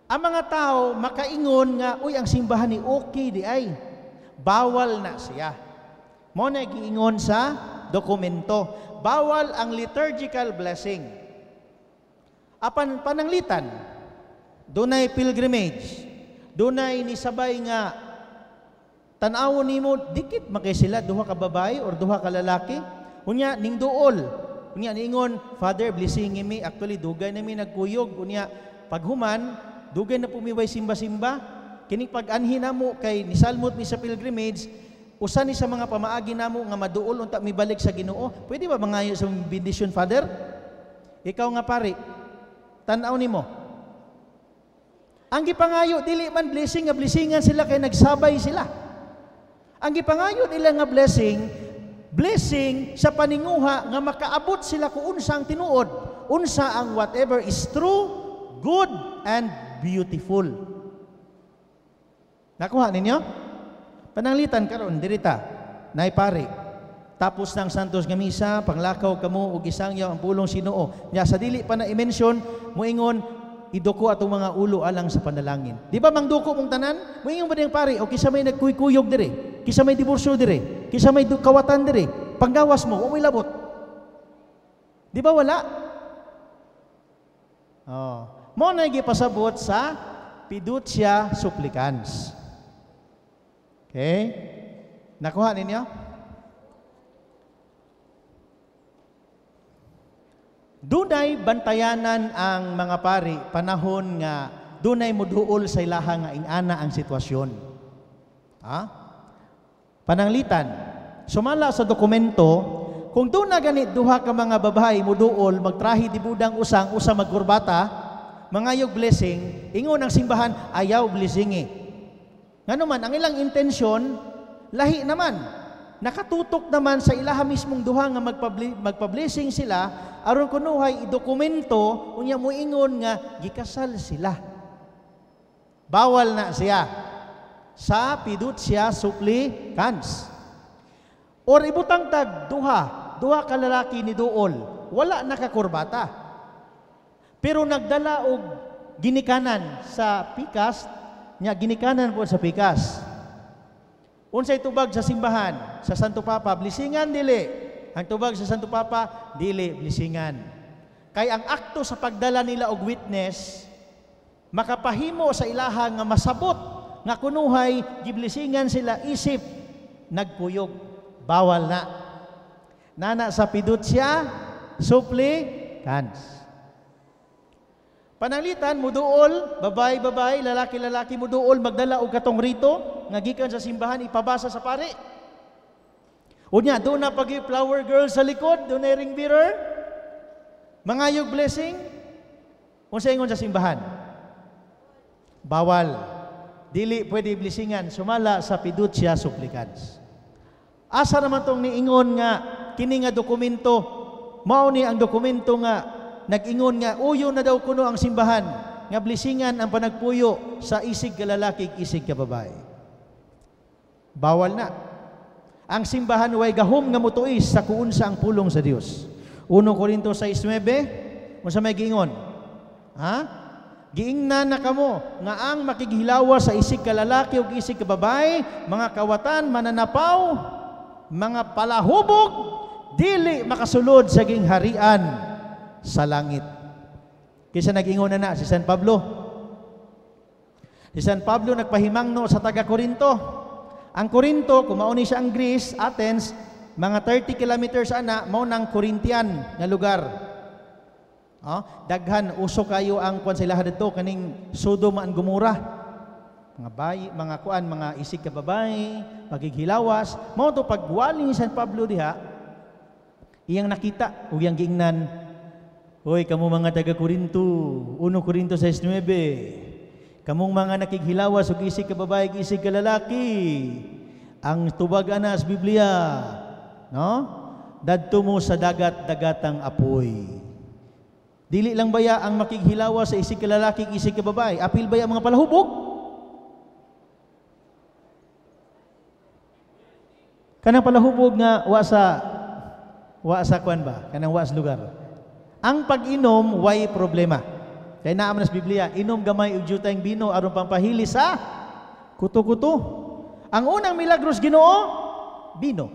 ang mga tao makaingon nga uy ang simbahan ni okay di ay, bawal na siya. Mo na giingon sa dokumento, bawal ang liturgical blessing. Apan pananglitan, dunay pilgrimage, dunay nisabay nga tan-awon nimo dikit makay sila duha ka babae or duha ka lalaki, unya ning duol, unya niingon, "Father, blessing mi, actually dugay na mi nagkuyog, unya paghuman dugay na pumiway simba-simba, kining pag-anhi namo kay nisalmot mi sa pilgrimage, usa ni sa mga pamaagi namo nga maduol unta mibalik sa Ginoo. Pwede ba mangayo sa bendisyon, Father?" Ikaw nga pare, tan-aw nimo. Ang gipangayo dili man blessing nga blessingan sila kay nagsabay sila. Ang gipangayo nila nga blessing, blessing sa paninguha nga makaabot sila kung unsa ang tinuod, unsa ang whatever is true, good, and beautiful. Nakuha ninyo? Pananglitan karon dirita, nay pari. Tapos ng Santos nga misa, panglakaw kamo og isangyaw ang pulong Ginoo. Nya sa dili pa na i-mention, moingon iduko atong mga ulo alang sa panalangin. Di ba mangduko mong tanan? Moingon ba diyang pari, o kisa may nagkuykuyog dire, kisa may diborsyo dire, kisa may kawatan dire, panggawas mo, wa mo'y labot. Di ba wala? Oh. Mo na gipasabot sa fiducia supplicans. Okay? Nakuha ninyo? Dunay bantayanan ang mga pari panahon nga dunay muduol sa ilaha nga ingana ang sitwasyon. Ha? Pananglitan, sumala sa dokumento, kung doon na ganit duha ka mga babae muduol, magtrahi di budang usang, usa magkurbata, mangayog blessing, ingon ang simbahan, ayaw blessingi. Ngano man, ang ilang intensyon, lahi naman. Nakatutok naman sa ilaha mismong duha nga magpa-blessing sila, aron kunuhay idokumento, unya muingon nga gikasal sila. Bawal na siya sa fiducia supplicans. Or ibutang tag duha ka lalaki ni duol, wala nakakurbata. Pero nagdala og ginikanan sa pikas, nya ginikanan po sa pikas. Unsay tubag sa simbahan sa Santo Papa, blessingan dili. Ang tubag sa Santo Papa dili blessingan. Kay ang akto sa pagdala nila og witness makapahimo sa ilaha nga masabot nga kunuhay giblesingan sila isip nagkuyog. Bawal na. Nana sa fiducia supplicans. Pananglitan muduol, babay-babay, lalaki-lalaki muduol, magdala og katong rito nga gikan sa simbahan ipabasa sa pari. Unya doon na pag flower girl sa likod, doon na ring bearer, mangayog blessing. Unsa ingon sa simbahan? Bawal. Dili pwede blessingan sumala sa fiducia supplicans. Asa naman tong niingon nga kini nga dokumento, mao ni ang dokumento nga nag-ingon nga uyo na daw kuno ang simbahan nga blessingan ang panagpuyo sa isig ka lalaki isig ka babae. Bawal na. Ang simbahan way gahom nga motuis sa kuunsa ang pulong sa Dios. 1 Corinto 6:9, unsa may giingon? Ha? Giingnan na kamo nga ang makighilawa sa isig ka lalaki ug isig ka babae, mga kawatan, mananapaw, mga palahubog, dili makasulod sa gingharian sa langit. Kaysa nag-ingon na si San Pablo. Si San Pablo nagpahimangno sa taga Corinto. Ang Corinto, kung mauni siya ang Greece, Athens, mga 30 kilometers ana, mao nang Corinthian nga lugar. Oh, daghan uso kayo ang kuan sa ilaha didto kaning Sodom and Gomorrah. Mga bayi, mga kuan, mga isig ka babae, magighilawas. Mao to pagwali ni San Pablo diha, iyang nakita ug iyang giingnan, "Hoy, kamo mga taga Corinto, 1 Corinto 6:9. Kamong mga nakighilawas ug isig ka babae, isig ka lalaki, ang tubag ana sa Biblia, no? Dadto mo sa dagat, dagatang apoy." Dili lang baya ang makighilawas sa isig ka lalaki, isig ka babae, apil baya ang mga palahubog? Kanang palahubog nga wa sa kuan ba? Kanang wa sa lugar. Ang pag-inom way problema. Kaya naa man sa Biblia, inom gamay og jutayng bino aron pampahili sa kuto-kuto. Ang unang milagros Ginoo, bino.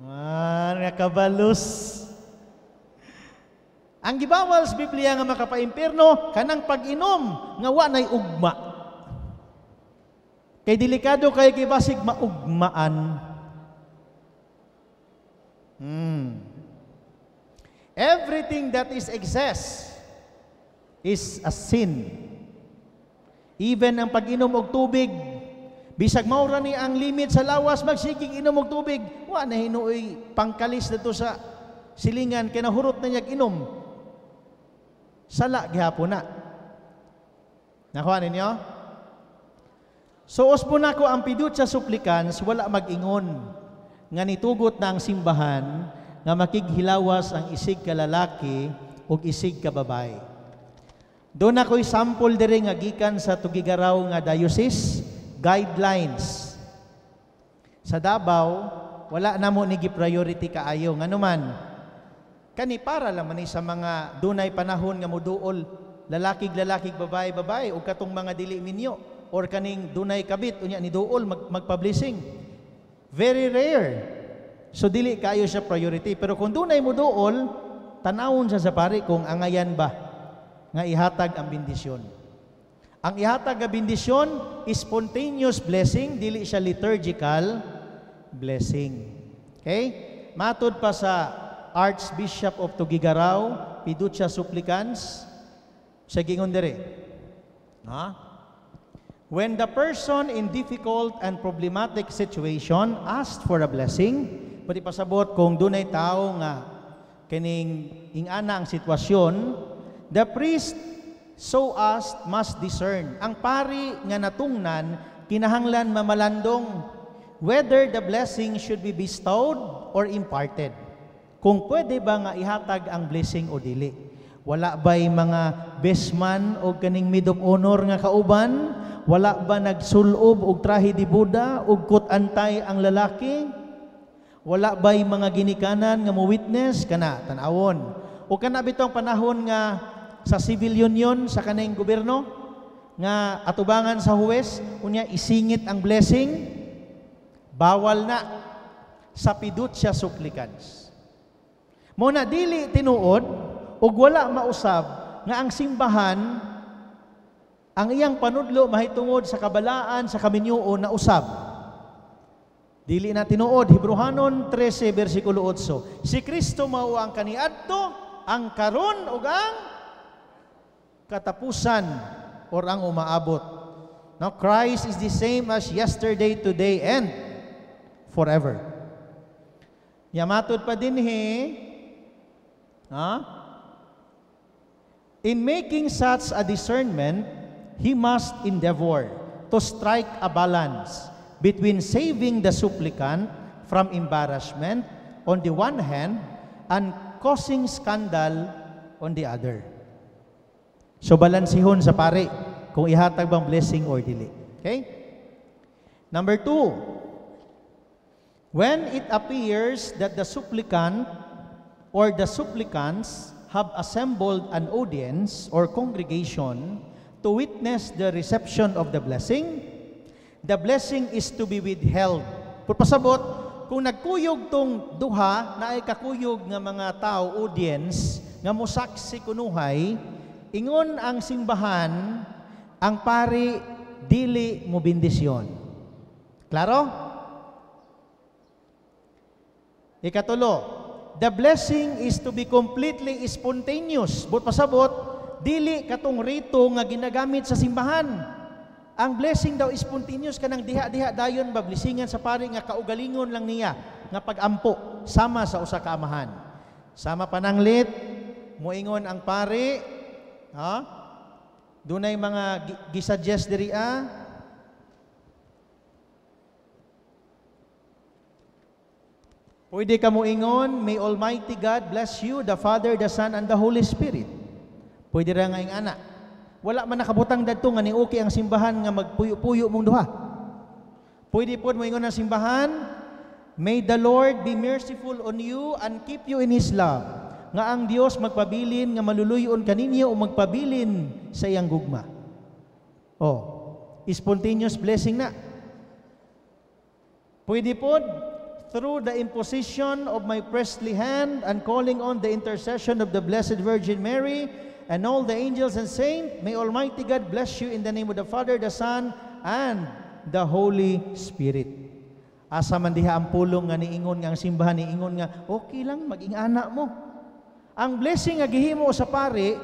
Ah, nakabalus. Ang gibawal sa Biblia nga makapaimpierno kanang pag-inom nga wa nay ugma. Kay delikado kay kibasig maugmaan. Everything that is excess is a sin. Even ang pag-inom og tubig, bisag maura ni ang limit sa lawas, magsigig inom og tubig, wa na hinuoy pangkalis dito sa silingan kay nahurot na niyag inom. Sala gihapon na. Nakuha ninyo? So usbon nako, ang fiducia supplicans wala mag-ingon nga nitugot na ang simbahan nga makighilawas ang isig ka lalaki ug isig ka babae. Duna ko'y sample diri nga gikan sa Tuguegarao nga diocese guidelines. Sa Davao, wala na mo ni priority kaayo, nganuman kani para lang man ni sa mga dunay panahon nga muduol lalakig lalakig, babae babae, ug katong mga dili minyo or kaning dunay kabit unya ni duol magpa-blessing. Very rare. So dili kayo siya priority, pero kung dunay muduol, tanawon siya sa pari kung angayan ba nga ihatag ang bendisyon. Ang ihatag nga bendisyon, spontaneous blessing, dili siya liturgical blessing. Okay? Matud pa sa Archbishop of Tuguegarao, Fiducia Supplicans, sa gingon diri. Ha? When the person in difficult and problematic situation asked for a blessing, pwede pasabot kung dunay tao nga kining ingana ang sitwasyon, the priest so asked must discern. Ang pari nga natungnan kinahanglan mamalandong whether the blessing should be bestowed or imparted. Kung pwede ba nga ihatag ang blessing o dili. Wala ba'y mga best man o kaning maid of honor nga kauban? Wala ba nagsulob og trahe de boda og coat and tie ang lalaki? Wala ba'y mga ginikanan nga mo witness kana tan-awon? O kana bitong panahon nga sa civil union sa kaning gobyerno nga atubangan sa huwes, unya isingit ang blessing, bawal na sa fiducia supplicans. Mo na dili tinuod ug wala mausab nga ang simbahan, ang iyang panudlo mahitungod sa kabalaan sa kaminyuon na usab. Dili na tinuod. Hebreohanon 13 bersikulo 8. Si Kristo mao ang kaniadto, ang karon ug ang katapusan or ang umaabot. No, Christ is the same as yesterday, today, and forever. Yamatod pa dinhi, ha? In making such a discernment, he must endeavor to strike a balance between saving the supplicant from embarrassment on the one hand and causing scandal on the other. So balansihon sa pare kung ihatag bang blessing or dili. Okay? Number two, when it appears that the supplicant or the supplicants have assembled an audience or congregation to witness the reception of the blessing is to be withheld. Pasabot, kung nagkuyog tong duha, na ay kakuyog nga mga tao, audience, nga musaksi kunuhay, ingon ang simbahan, ang pari dili mo bendisyon. Klaro? Ikatulo, the blessing is to be completely spontaneous. But pasabot, dili katong rito nga ginagamit sa simbahan. Ang blessing daw spontaneous, kanang diha-diha dayon ba, blessingan sa pari nga kaugalingon lang niya nga pagampo sama sa usa ka amahan. Sama pananglit, moingon ang pari, ha? Dunay mga gisuggest diri ah. Pwede ka moingon, "May Almighty God bless you, the Father, the Son, and the Holy Spirit." Pwede ra nga ing ana. Wala man nakabutang dadto nga ni-okay ang simbahan nga magpuyo-puyo mong duha. Pwede pod moingon ang simbahan, "May the Lord be merciful on you and keep you in His love." Nga ang Dios magpabilin nga maluluyon kaninyo o magpabilin sa iyang gugma. Oh, spontaneous blessing na. Pwede pod, "Through the imposition of my priestly hand and calling on the intercession of the Blessed Virgin Mary and all the angels and saints, may Almighty God bless you in the name of the Father, the Son, and the Holy Spirit." Asa man diha ang pulong nga niingon nga ang simbahan niingon nga okay lang mag-ingana mo? Ang blessing nga gihimo sa pari,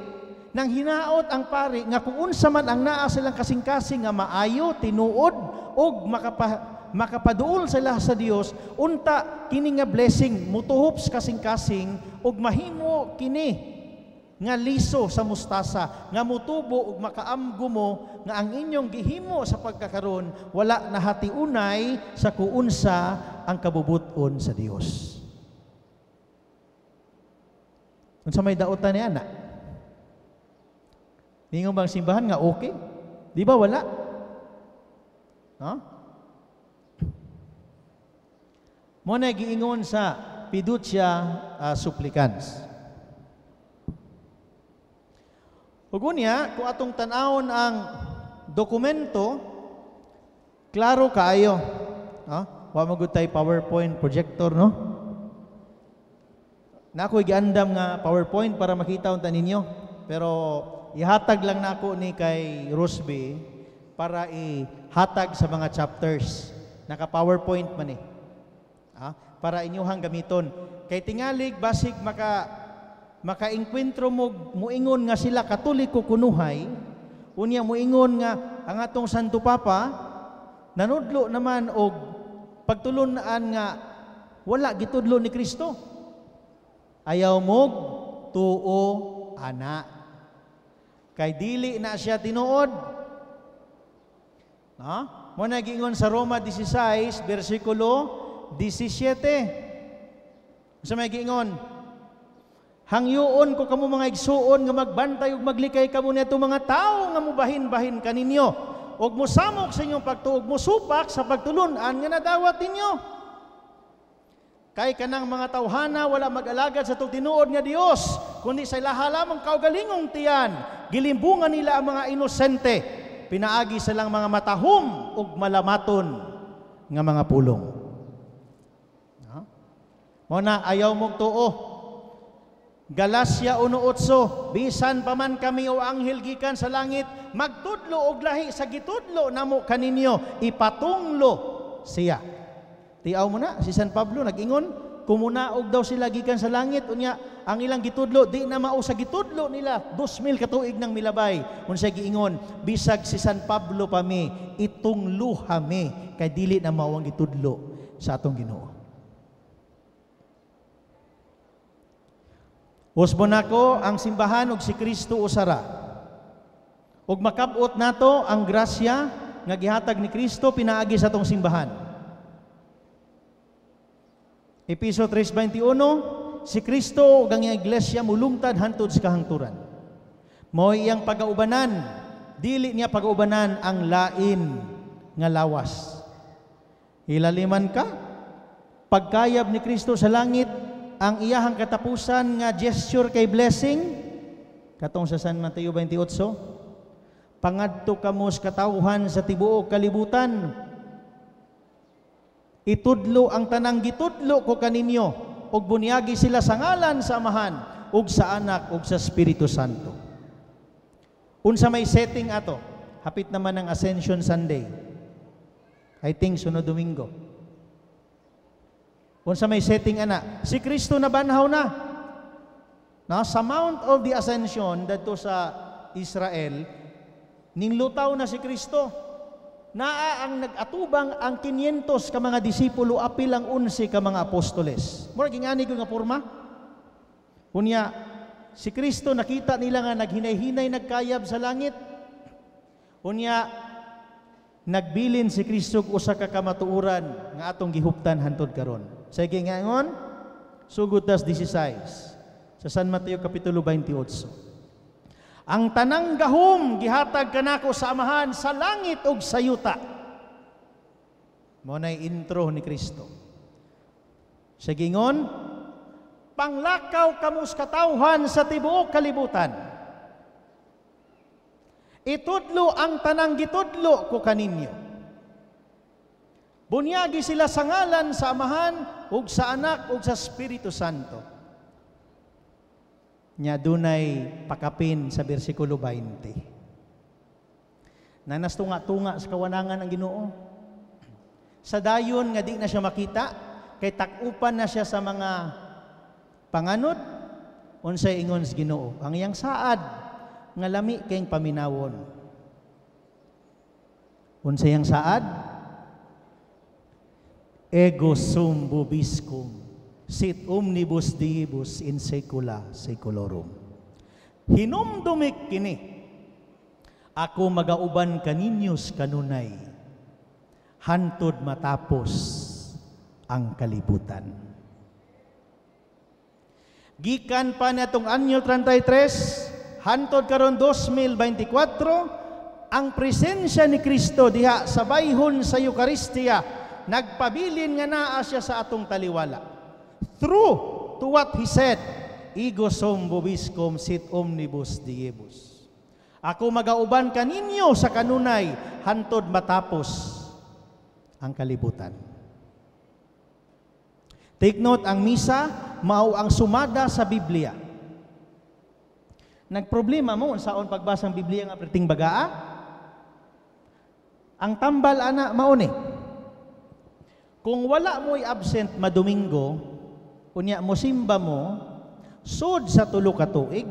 nang hinaot ang pari nga kung unsa man ang naa silang kasing-kasing nga maayo, tinuod og makapaduol sila sa Dios, unta kini nga blessing mutuhop sa kasing-kasing ug mahimo kini. Nga liso sa mustasa, nga mutubo ug makaamgo mo nga ang inyong gihimo sa pagkakaron wala nahatiunay sa kuunsa ang kabubuton sa Dios. Unsa may dautan ni ana? Ningon bang simbahan nga okay? Di ba wala? No? Mo na giingon sa fiducia supplicans. Ug unya, kung atong tan-awon ang dokumento, klaro kaayo. No? Wa man gud tay PowerPoint projector, no? Na ako'y giandam nga PowerPoint para makita unta ninyo. Pero ihatag lang nako ni kay Rosby para ihatag sa mga chapters. Naka-PowerPoint man eh. Para inyuhang gamiton. Kay tingalig basig makaengkwentro mo muingon nga sila Katoliko kunuhay, unya muingon nga ang atong Santo Papa nanudlo naman og pagtulun-an nga wala gitudlo ni Kristo. Ayaw mog tuo ana. Kay dili na siya tinuod. No? Mo na giingon sa Roma 16 bersikulo 17. Sa may giingon, hangyoon ko kamo mga igsuon nga magbantay ug maglikay kamo niadto mga tawo nga mubahin-bahin kaninyo ug mosamok sa inyong pagtuo, mosupak sa pagtulun-an nga nadawat ninyo. Kay kanang mga tawhana wala mag-alagad sa atong tinuod nga Dios, kundi sa ilaha lamang kaugalingong tiyan, gilimbungan nila ang mga inosente, pinaagi sa lang mga matahom ug malamaton nga mga pulong. No? Mo na ayaw mong tuo. Galacia 1:8, bisan pa man kami o anghel gikan sa langit, magtudlo og lahi sa gitudlo namo kaninyo, ipatunglo siya. Tiaw mo na, si San Pablo nag-ingon, kumunaog daw sila gikan sa langit, unya ang ilang gitudlo, di na mao sa gitudlo nila, 2,000 katuig nang milabay. Unsay giingon, bisag si San Pablo pa mi, itungluha mi, kay dili na mao ang gitudlo sa atong Ginoo. Usbon nako ang simbahan og si Kristo usara. Ug makab-ot nato ang grasya nga gihatag ni Kristo pinaagi sa atong simbahan. Episo 3:21, si Kristo ug ang iyang iglesia mulungtad hantod sa kahangturan. Mao iyang pagaubanan, dili niya pagaubanan ang lain nga lawas. Ilaliman ka, pagkayab ni Kristo sa langit, ang iyahang katapusan nga gesture kay blessing, katong sa San Mateo 28, pangadto kamo sa katawhan sa tibuok kalibutan, itudlo ang tanang gitudlo ko kaninyo, ug bunyagi sila sa ngalan sa Amahan, ug sa Anak, ug sa Espiritu Santo. Unsa may setting ato? Hapit naman ang Ascension Sunday. I think sunod Domingo. Unsa may setting ana? Si Kristo nabanhaw na. Na sa Mount of the Ascension dadto sa Israel, ninglutaw na si Kristo. Naa ang nag-atubang ang 500 ka mga disipulo apil ang 11 ka mga apostoles. Mura gingani ko nga porma. Unya si Kristo nakita nila nga naghinay-hinay nagkayab sa langit. Unya nagbilin si Kristo og usa ka kamatuoran nga atong gihuptan hantod karon. Sige ngangon, sugod tas 16 sa San Mateo kapitulo 28. Ang tanang gahom gihatag kanako sa Amahan sa langit ug sa yuta. Mao nay intro ni Kristo. Sa gingon, panglakaw kamo sa katawhan sa tibuok kalibutan. Itudlo ang tanang gitudlo ko kaninyo. Bunyagi sila sa ngalan sa Amahan ug sa Anak ug sa Espiritu Santo. Nya dunay pakapin sa bersikulo 20. Nanas tunga-tunga sa kawanangan ang Ginoo. Sa dayon nga di na siya makita, kay tak-upan na siya sa mga panganod, unsay ingon sa Ginoo, ang iyang saad nga lami kayong paminawon. Unsay iyang saad? Ego sum vobiscum sit omnibus diibus in saecula saeculorum. Hinumdumi kini, ako magauban kaninyo kanunay, hantod matapos ang kalibutan. Gikan pa natong anyo 33, hantod karon 2024, ang presensya ni Kristo diha sa bayhon sa Eucharistia, nagpabilin nga naa siya sa atong taliwala. True to what He said, "Ego sum vobiscum sit omnibus diebus." Ako magauban kaninyo sa kanunay hantod matapos ang kalibutan. Take note, ang misa mao ang sumada sa Biblia. Nagproblema mo unsaon pagbasa ang Biblia nga perting bagaa? Ang tambal ana mao ni. Kung wala mo'y absent madomingo, unya mo simba mo, sud sa 3 ka tuig,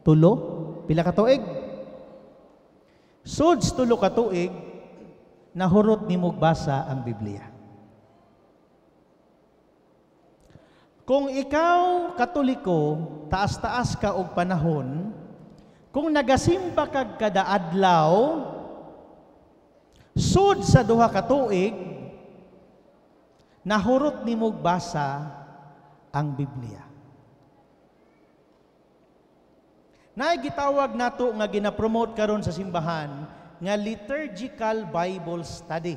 tulo, pila ka tuig? Sud sa 3 ka tuig, nahurot nimo basa ang Biblia. Kung ikaw Katoliko, taas-taas ka og panahon, kung nagasimba kag kada adlaw, sud sa 2 ka tuig, nahurot nimo basa ang Biblia. Naay gitawag nato nga gina-promote karon sa simbahan nga liturgical Bible study.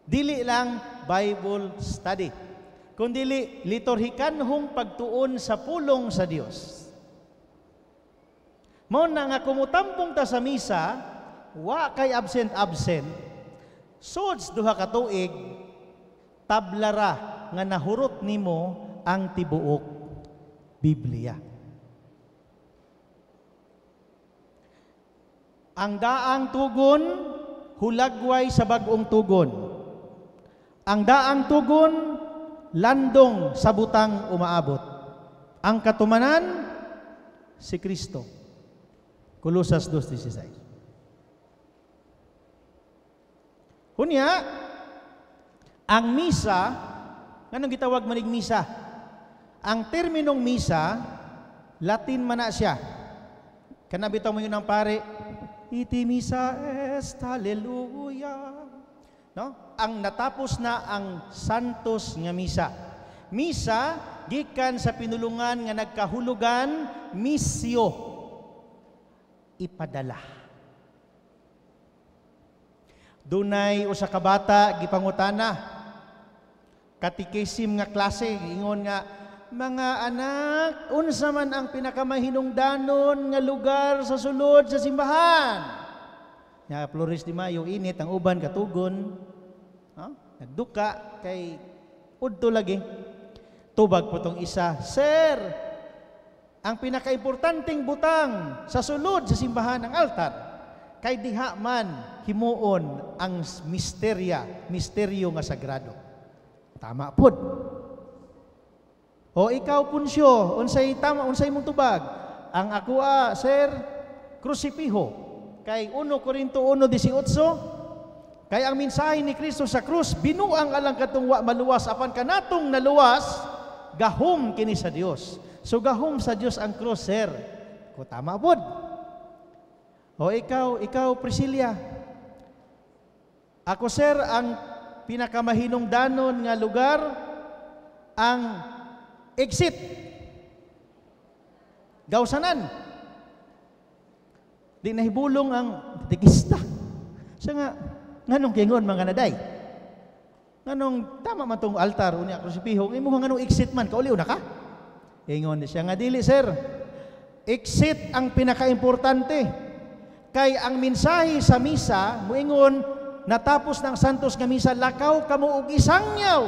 Dili lang Bible study, kundili liturhikanhong pagtuon sa pulong sa Dios. Mao na nga kumutambong ta sa misa, wa kay absent-absent, sud 2 ka tuig, tablara nga nahurot nimo ang tibuok Biblia. Ang daang tugon, hulagway sa bag-ong tugon. Ang daang tugon, landong sa butang umaabot. Ang katumanan, si Kristo. Kolosas 2:16. Unya, ang misa, nganong gitawag manig misa? Ang terminong misa, Latin man na siya. Kana bitaw mo yun ang pare, "Ite missa est, hallelujah." No? Ang natapos na ang santos nga misa. Misa gikan sa pinulungan nga nagkahulugan misyo, ipadala. Dunay usa ka bata gipangutana, katikisim nga klase, ingon nga, "Mga anak, unsa man ang pinakamahinungdanon nga lugar sa sulod sa simbahan?" Nga Flores de Mayo, init ang uban katugon. Ha? Nagduka kay udto lagi. Tubag po tong isa, "Sir, ang pinakaimportanteng butang sa sulod sa simbahan ang altar. Kay diha man himuon ang misteryo nga sagrado." Tama pod. "O ikaw, Punsyo, unsay tama, unsay mong tubag?" "Ang ako sir, krusipiho. Kay 1 Korinto 1:18, kay ang mensahe ni Kristo sa krus binuang alang katong wa maluwas, apan kanatong naluwas, gahom kini sa Dios. So gahom sa Dios ang krus, sir." Ko tama pod. "O ikaw, Priscilla." "Ako, sir, ang pinakamahinungdanon nga lugar ang exit. Gawsanan." Di nahibulong ang katekista. Siya nga, nganong kingon mga naday? Nganong tama man tong altar, unya krusipiho, imo nganong exit man, kauliw na ka? Ingon siya nga, "Dili, sir. Exit ang pinakaimportante. Kay ang mensahe sa misa, muingon, natapos ng santos nga misa, lakaw kamo og isangyaw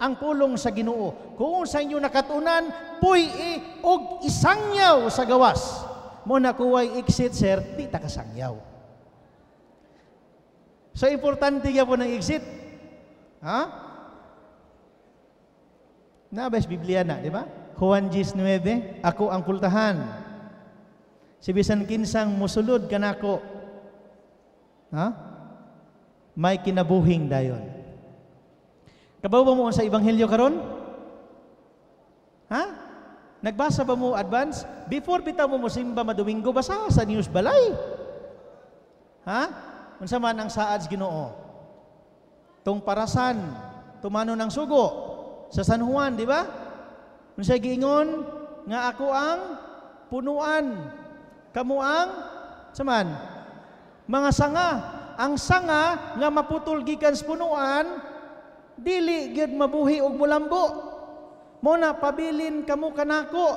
ang pulong sa Ginoo. Kung sa inyo nakatunan, puy-i og isangyaw sa gawas. Mo na kuway exit, sir, di ta kasangyaw." So importante gyapon ang exit. Ha? Nabes Biblia na, di ba? Juan 19, "Ako ang pultahan. Si bisan kinsang musulod kanako, ha? May kinabuhing dayon." Kabaw ba mo sa ebanghelyo karon? Ha? Nagbasa ba mo advance? Before bitaw mo mosimba madomingo, basa sa news balay. Ha? Unsa man ang saad sa Ginoo? Tung Parasan, tumanon ang sugo sa San Juan, di ba? Unsay giingon nga ako ang punuan, kamo ang saman mga sanga. Ang sanga nga maputol gikan sa punuan, dili gyud mabuhi og mulambo. Mo na pabilin kamo kanako.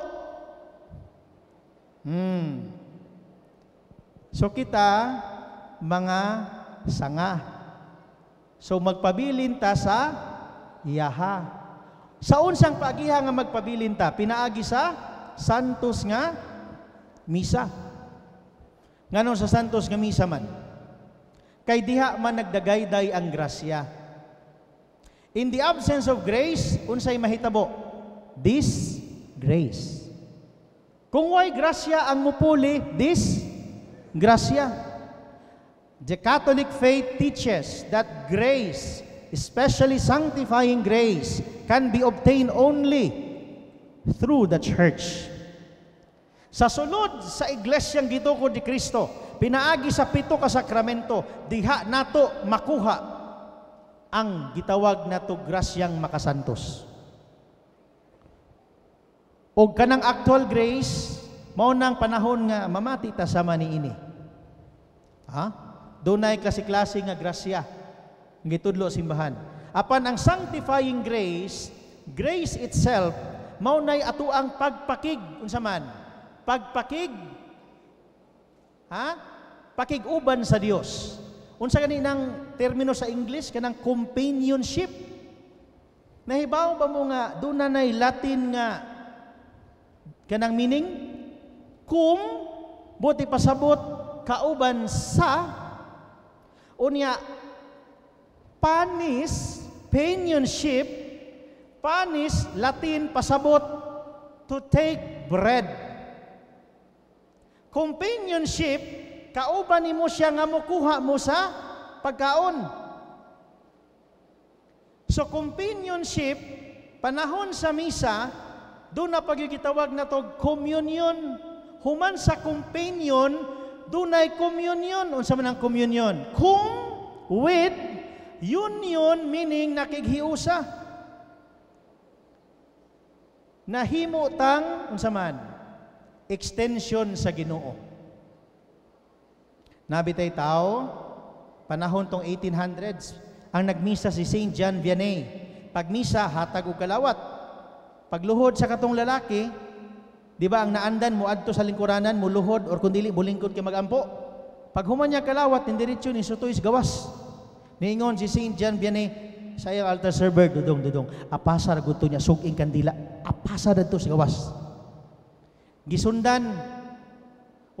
So kita mga sanga. So magpabilin ta sa iyaha. Sa unsang paagiha nga magpabilin ta? Pinaagi sa Santos nga Misa. Nganong sa Santos nga Misa man? Kay diha man nagdagayday ang grasya. In the absence of grace, unsay mahitabo? Disgrace. Kung way grasya ang mupuli, disgrasya. The Catholic faith teaches that grace, especially sanctifying grace, can be obtained only through the Church. Sa sulod sa Iglesyang gitukod ni Kristo, pinaagi sa pito ka sakramento, diha nato makuha ang gitawag nato grasyang makasantos. Og kanang actual grace, mao nang panahon nga mamati ta sama niini. Ha? Dunay klase-klase nga grasya ang gitudlo simbahan. Apan ang sanctifying grace, grace itself, mao nay ato ang pagpakig unsa man? Pagpakig, ha? Pakig-uban sa Dios. Unsa gani nang termino sa English kanang companionship? Nahibaw ba mo nga duna nay Latin nga kanang meaning? Cum, buot ipasabot kauban sa, unya panis, companionship, panis, Latin, pasabot to take bread. Companionship, kauban nimo siya nga mokuha mo sa pagkaon. So companionship, panahon sa misa, duna pa gitawag nato communion. Human sa companion, dunay communion. Unsa man ang communion? Cum, with, union, meaning nakighiusa. Nahimo tang unsa man? Extension sa Ginoo. Nabitay tao, panahon tong 1800s, ang nagmisa si Saint John Vianney. Pagmisa, hatag og kalawat. Pagluhod sa katong lalaki, di ba ang naandan mo adto sa lingkuranan, muluhod or kung dili mulingkod kay magampo. Pag human niya kalawat, nindiretso ni sutoy sa gawas. Niingon si Saint John Vianney sa iyang altar server, "Dudong, dudong, apasa ra gud to niya, sug-ing kandila, apasa dadto sa gawas." Gisundan.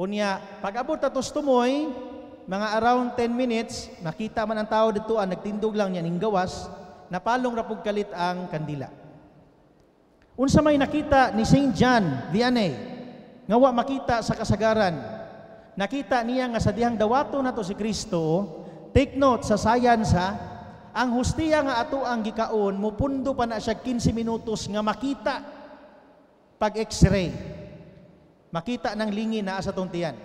Unya, pag abot atos tumoy, mga around 10 minutes, makita man ang tao dito, ang nagtindog lang niya ning gawas, napalong ra pug kalit ang kandila. Unsa may nakita ni Saint John Vianney nga wa makita sa kasagaran? Nakita niya nga sa dihang dawato nato si Kristo, take note sa science ha, ang hustiya nga ato ang gikaon, mupundo pa na siya 15 minutos nga makita pag X-ray. Makita ng lingin naa sa tong tiyan.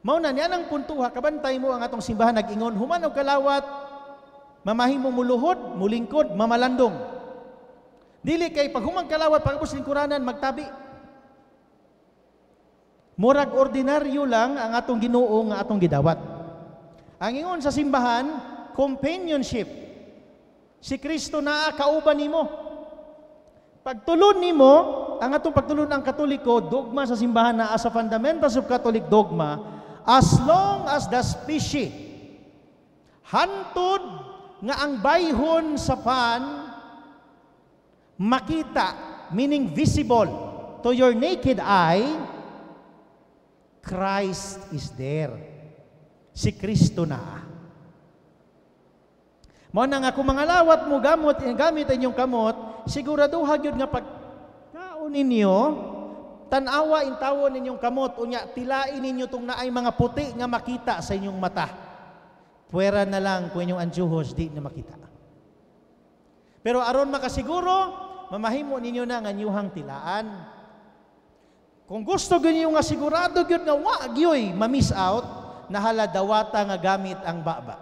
Mao na niya nang puntuha, kabantay mo ang atong simbahan nag-ingon, human og kalawat, mamahimo muluhod, mulingkod, mamalandong. Dili kay pag humang kalawat, pag lingkuranan, magtabi. Murag ordinaryo lang ang atong Ginoo nga atong gidawat. Ang ingon sa simbahan, companionship. Si Kristo naa kauban nimo. Pagtulon nimo, ang atong pagtulon ang Katoliko, dogma sa simbahan naa sa Fundamentals of Catholic Dogma, as long as the species, hantud nga ang bayhon sa pan makita, meaning visible to your naked eye, Christ is there. Si Kristo na. Mao na nga kung mga lawat mo gamot, gamit inyong kamot, siguraduha gyud nga pagkaon ninyo, tan-awa intawon ninyong kamot, unya tilain ninyo tong naay mga puti nga makita sa inyong mata. Puwera na lang kung inyong anjuhos di na makita. Pero aron makasiguro, mamahimo ninyo na nga inyuhang tilaan. Kung gusto gyud nga sigurado gyud nga wa gyoy ma-miss out, nahala dawata nga gamit ang baba.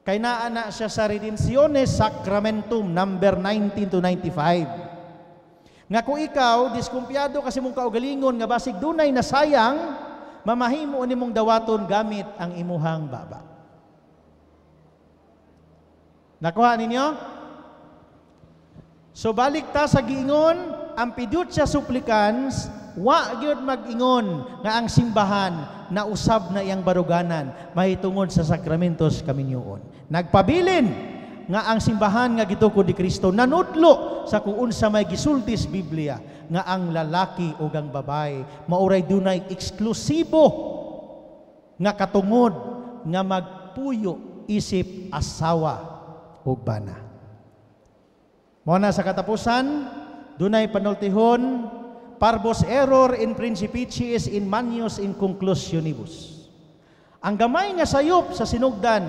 Kay naa na siya sa Redemptionis Sacramentum number 19 to 95. Nga kung ikaw diskumpiyado kasi mong kaugalingon nga basig dunay nasayang, mamahimo nimong dawaton gamit ang imuhang baba. Nakuha ninyo? So balik ta sa giingon, ang fiducia supplicans wa gyud mag-ingon nga ang simbahan na usab na iyang baruganan mahitungod sa sakramentos kaminyoon. Nagpabilin nga ang simbahan nga gitukod ni Kristo nanudlo sa kung unsa may gisulti sa Biblia nga ang lalaki ug ang babae mauray dunay eksklusibo nga katungod nga magpuyo isip asawa ug bana. Mao na sa katapusan, dunay panultihon, "Parvus error in principiis in magnis in conclusionibus." Ang gamay nga sayop sa sinugdan,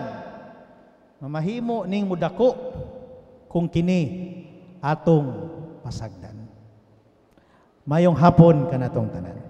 mamahimo ning mudako kung kini atong pasagdan. Mayong hapon kanatong tanan.